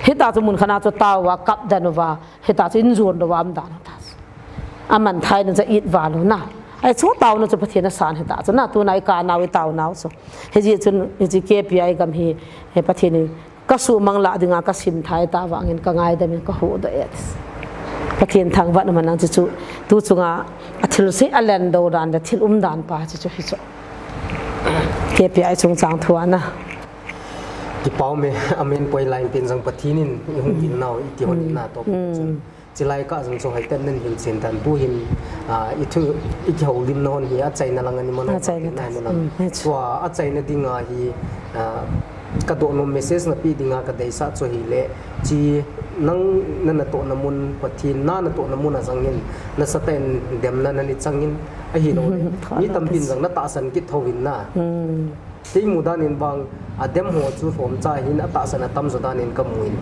Hita chu mun khat a chu tao uva kap dan uva. Hita chu in jon lou a um dan ta. Aman thai na cha it val u na. Ai chu tao na chu Pathen a san hita chu na tuna i ka nao i tao nao chu. Hijeh chun hichi K P I gam hi, hi Pathen in ka sumang la dinga ka sim thai ta vangin ka ngaidam in ka huhdoh e. Pathen thangvah na manang chu chu tu chunga a thil sei a len do dan le thil um dan pa chu chu hi chu. K P I chungchang thu a na. Kipah um e, amen poi line pen jang Pathen in i hung in nau i ti hon in na to. Chilai kah jang chu hoitah in nan hilchen tan tu hin, ah, i thu, i kihoulimna hon hi achaina lang a ni mano, achaina lang. Tua achaina dinga hi, ah, ka dohnom message na pe dinga ka deisah chu ahile, chi nang na natohna mun Pathen na natohna mun a jang in, nasatah in demna na ni chang in, ahilou le. Mi tampin jang na tahsan kit thou in na. Kei mu dan in vang, a dem ho chu lhomcha hin a tahsan a tamjo dan in ka mu in.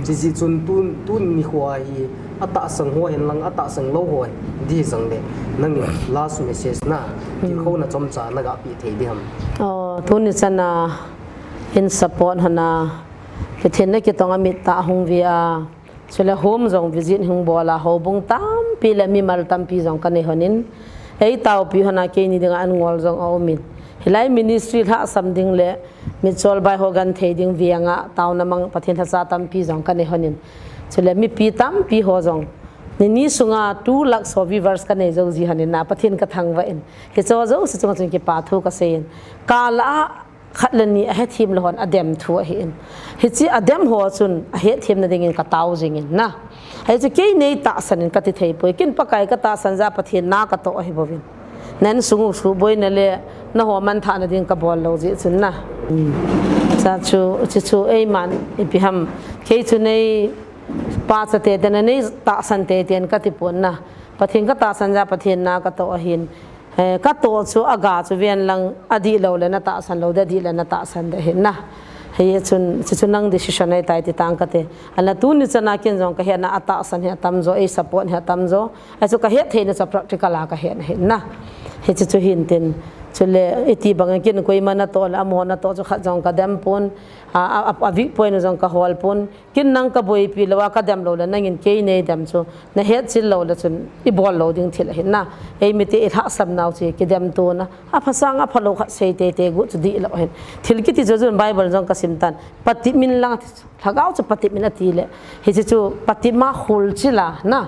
Chijeh chun tun, tun nikho a hi a tahsan ho hen lang, a tahsan lou ho hi di jang le. Nangin last message na, tilkhouna chomcha na ga pe thei di ham. Oh, tuni chan a in support hon a, Pathen na kitong a mit tah hung ve a, Chule home jong visit hung bol a, houbung tampi le mimal tampi jong ka nei hon in, ei taopi hon a keini dinga an ngol jong a um in. Hilai ministry lhahsam ding le mitchol bai ho genthei ding veng a taona mang Pathen lhacha tampi jong ka nei hon in. Chule mipi tampi ho jong nini sunga two lakhs ho viewers ka nei jou ji hon in na, Pathen ka thangvah in. Hiche jouse chunga chun kipa thu ka sei in. Ka la a khat le ni a hethem lou hon a dem thu ahi in. Hiche a dem ho chun a hethem na dingin ka tao jing in na. Hichu kei nei tahsan in ka ti thei poi. Kin Pakai ka tahsan jeh a Pathen na ka toh ahi bouvin. Nan sung u suhboina le na ho manthah na ding ka bol lou jeh chun na. Cha chu, chu chu eiman ipi ham. Kei chu nei pa cha tete na nei tahsan tete in ka ti pon na. Pathen ka tahsan jeh a Pathen na ka toh ahin. Eh, ka toh chu a ga chu ven lang a dih lou le na tahsan lou de, a dih le na tahsan de hin na. Hichun, chu chu nang decision ahi tai ti tang ka ti. Ahinla tuni chan a kin jong ka hetna a tahsan hi atam jo, ei support hi atam jo. Ahi chu ka hetthei na chu practical a ka hetna hin na. Hichu chu hin tin. Chule iti bang kin koima na toh le amaho na toh chu khat jong ka dem pon. A, a, a, a weak point u jong ka hol pon. Kin nang ka boipi lou a ka dem lou le nangin kei nei dem chu na hetchil lou le chun i bol lou ding thil ahi na. Ei mite i lhahsam nau chu kidem to na. A pha sang a pha lou khat sei tete gu chu dih lou hin. Thil kiti chu chun Bible jong ka sim tan. Patep in lang ti chu. Lhagao chu patep in ati le. Hiche chu patep ma khul chil a na.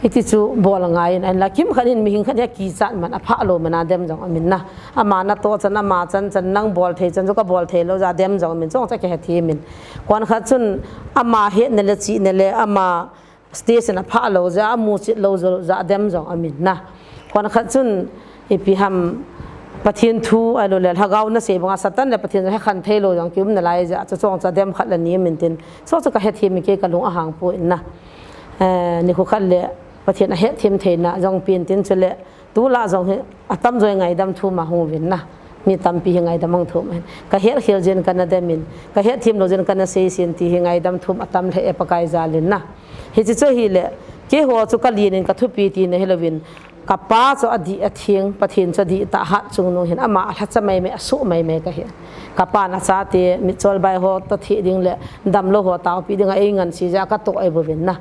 Iti chu bol angai in, ahinla kimkhat hin mihing khat hi a kichat man, a phah lou man a dem jong amin na. Ama na toh chan, ama chan chan, nang bol thei chan chu ka bol thei lou jeh a dem jong amin, chong cha ka hethem in. Kon khat chun ama hetna le chihna le ama station a phah lou jeh a, amu chit lou jeh a dem jong amin na. Kon khat chun ipi ham Pathen thu ahilou le lhagao na sei banga Satan le Pathen jong hekhen thei lou jong kium nalai jeh a, chu chong cha dem khat le ni amin tin. Chu chu ka hethem in kei ka lung ahang poi na. Eh, nikho khat le Pathen a hetthem theina jong pen tin chule, tulai jong hi atam jo ngaidam thum a hung uvin na. Mi tampi hi ngaidam ahung thum ahin. Ka hetkhel jeh in kana dem in, ka hetthem lou jeh in kana seisin ti hi ngaidam thum atam lheh e Pakai jal in na. Hiche chu ahile, keiho chu ka lin in ka thupi tina hilouvin, ka pa chu adih atheng, Pathen chu adih tah, hat chungnung hin ama alhacha maimai, asuh maimai kahi. Ka pan achate, mitchol bai ho toh theh ding le damlou ho taopi dinga eingansei jeh a katoh ahi bouvin na.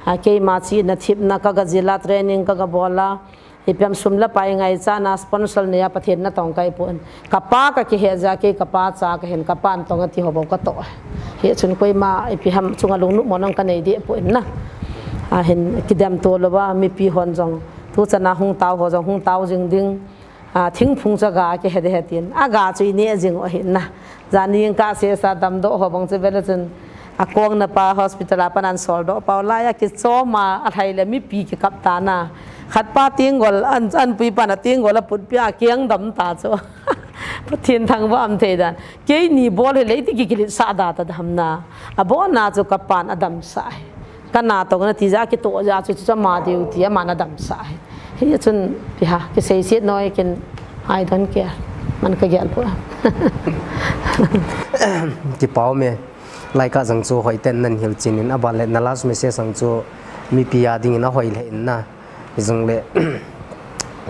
A, keima chihna thepna kaga jil a, training kaga bol a, ipi ham sum le pai ngaichatna sponsor neiya Pathen natong kahi pon. Ka pa kakihet jeh a kei ka pa cha kahin, ka pan tong ati ho bou katoh. Hichun koima ipi ham chunga lungnopmo jong kanei deh pon na. Ahin kidem to louva mipi hon jong, tuchan a hung tao ho jong hung tao jing ding. A, thingphung chu aga kihe ding ahi tin. Aga chu ineh jing u ahi na. Jani in kasei sa damdoh ho bang chu vele chun, akong na pa hospital a pat ahin soldoh pau laiya kichom a, alhai le mipi kikap tan a. Khat pa tenggol, an, anpui pan a tenggol aputpi a akeng dam ta chu. Pathen thangvah um thei dan. Keini bol hile iti kikiletsah da ta dam na. Abon a chu ka pan adamsah ahi. Ka natong nati jeh a kitoh jeh a chu, chu ama duty aman adamsah ahi. Hichun ipi ham, kiseiset noi kin, I don't care. Man kagel poi. Kipa um e. Laikah jong chu hoiten nahin hilchen in, aban le na last message jong chu mipi a dingin ahoi lheh in na. Hijongle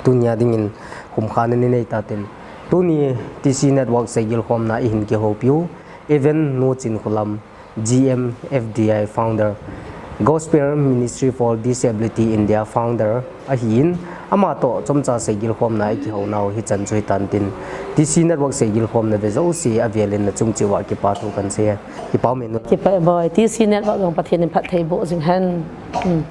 tunia dingin khumkhana nei nei tatin. Tuni T C Network seigilkhomna ihin kihoupiu, Reverend Nu Chinkholam, G M F D I founder, Gospel Ministry for Disability India founder ahin, ama toh chomcha seigilkhomna ikihounau hichan chu hitan tin, T C Network seigilkhomna ve jouse avelin nachung cheh uva kipa thu kahin sei e. Kipa um e nu. Kipa e boi, T C Network jong Pathen in phatthei boh jing hen. Hmm.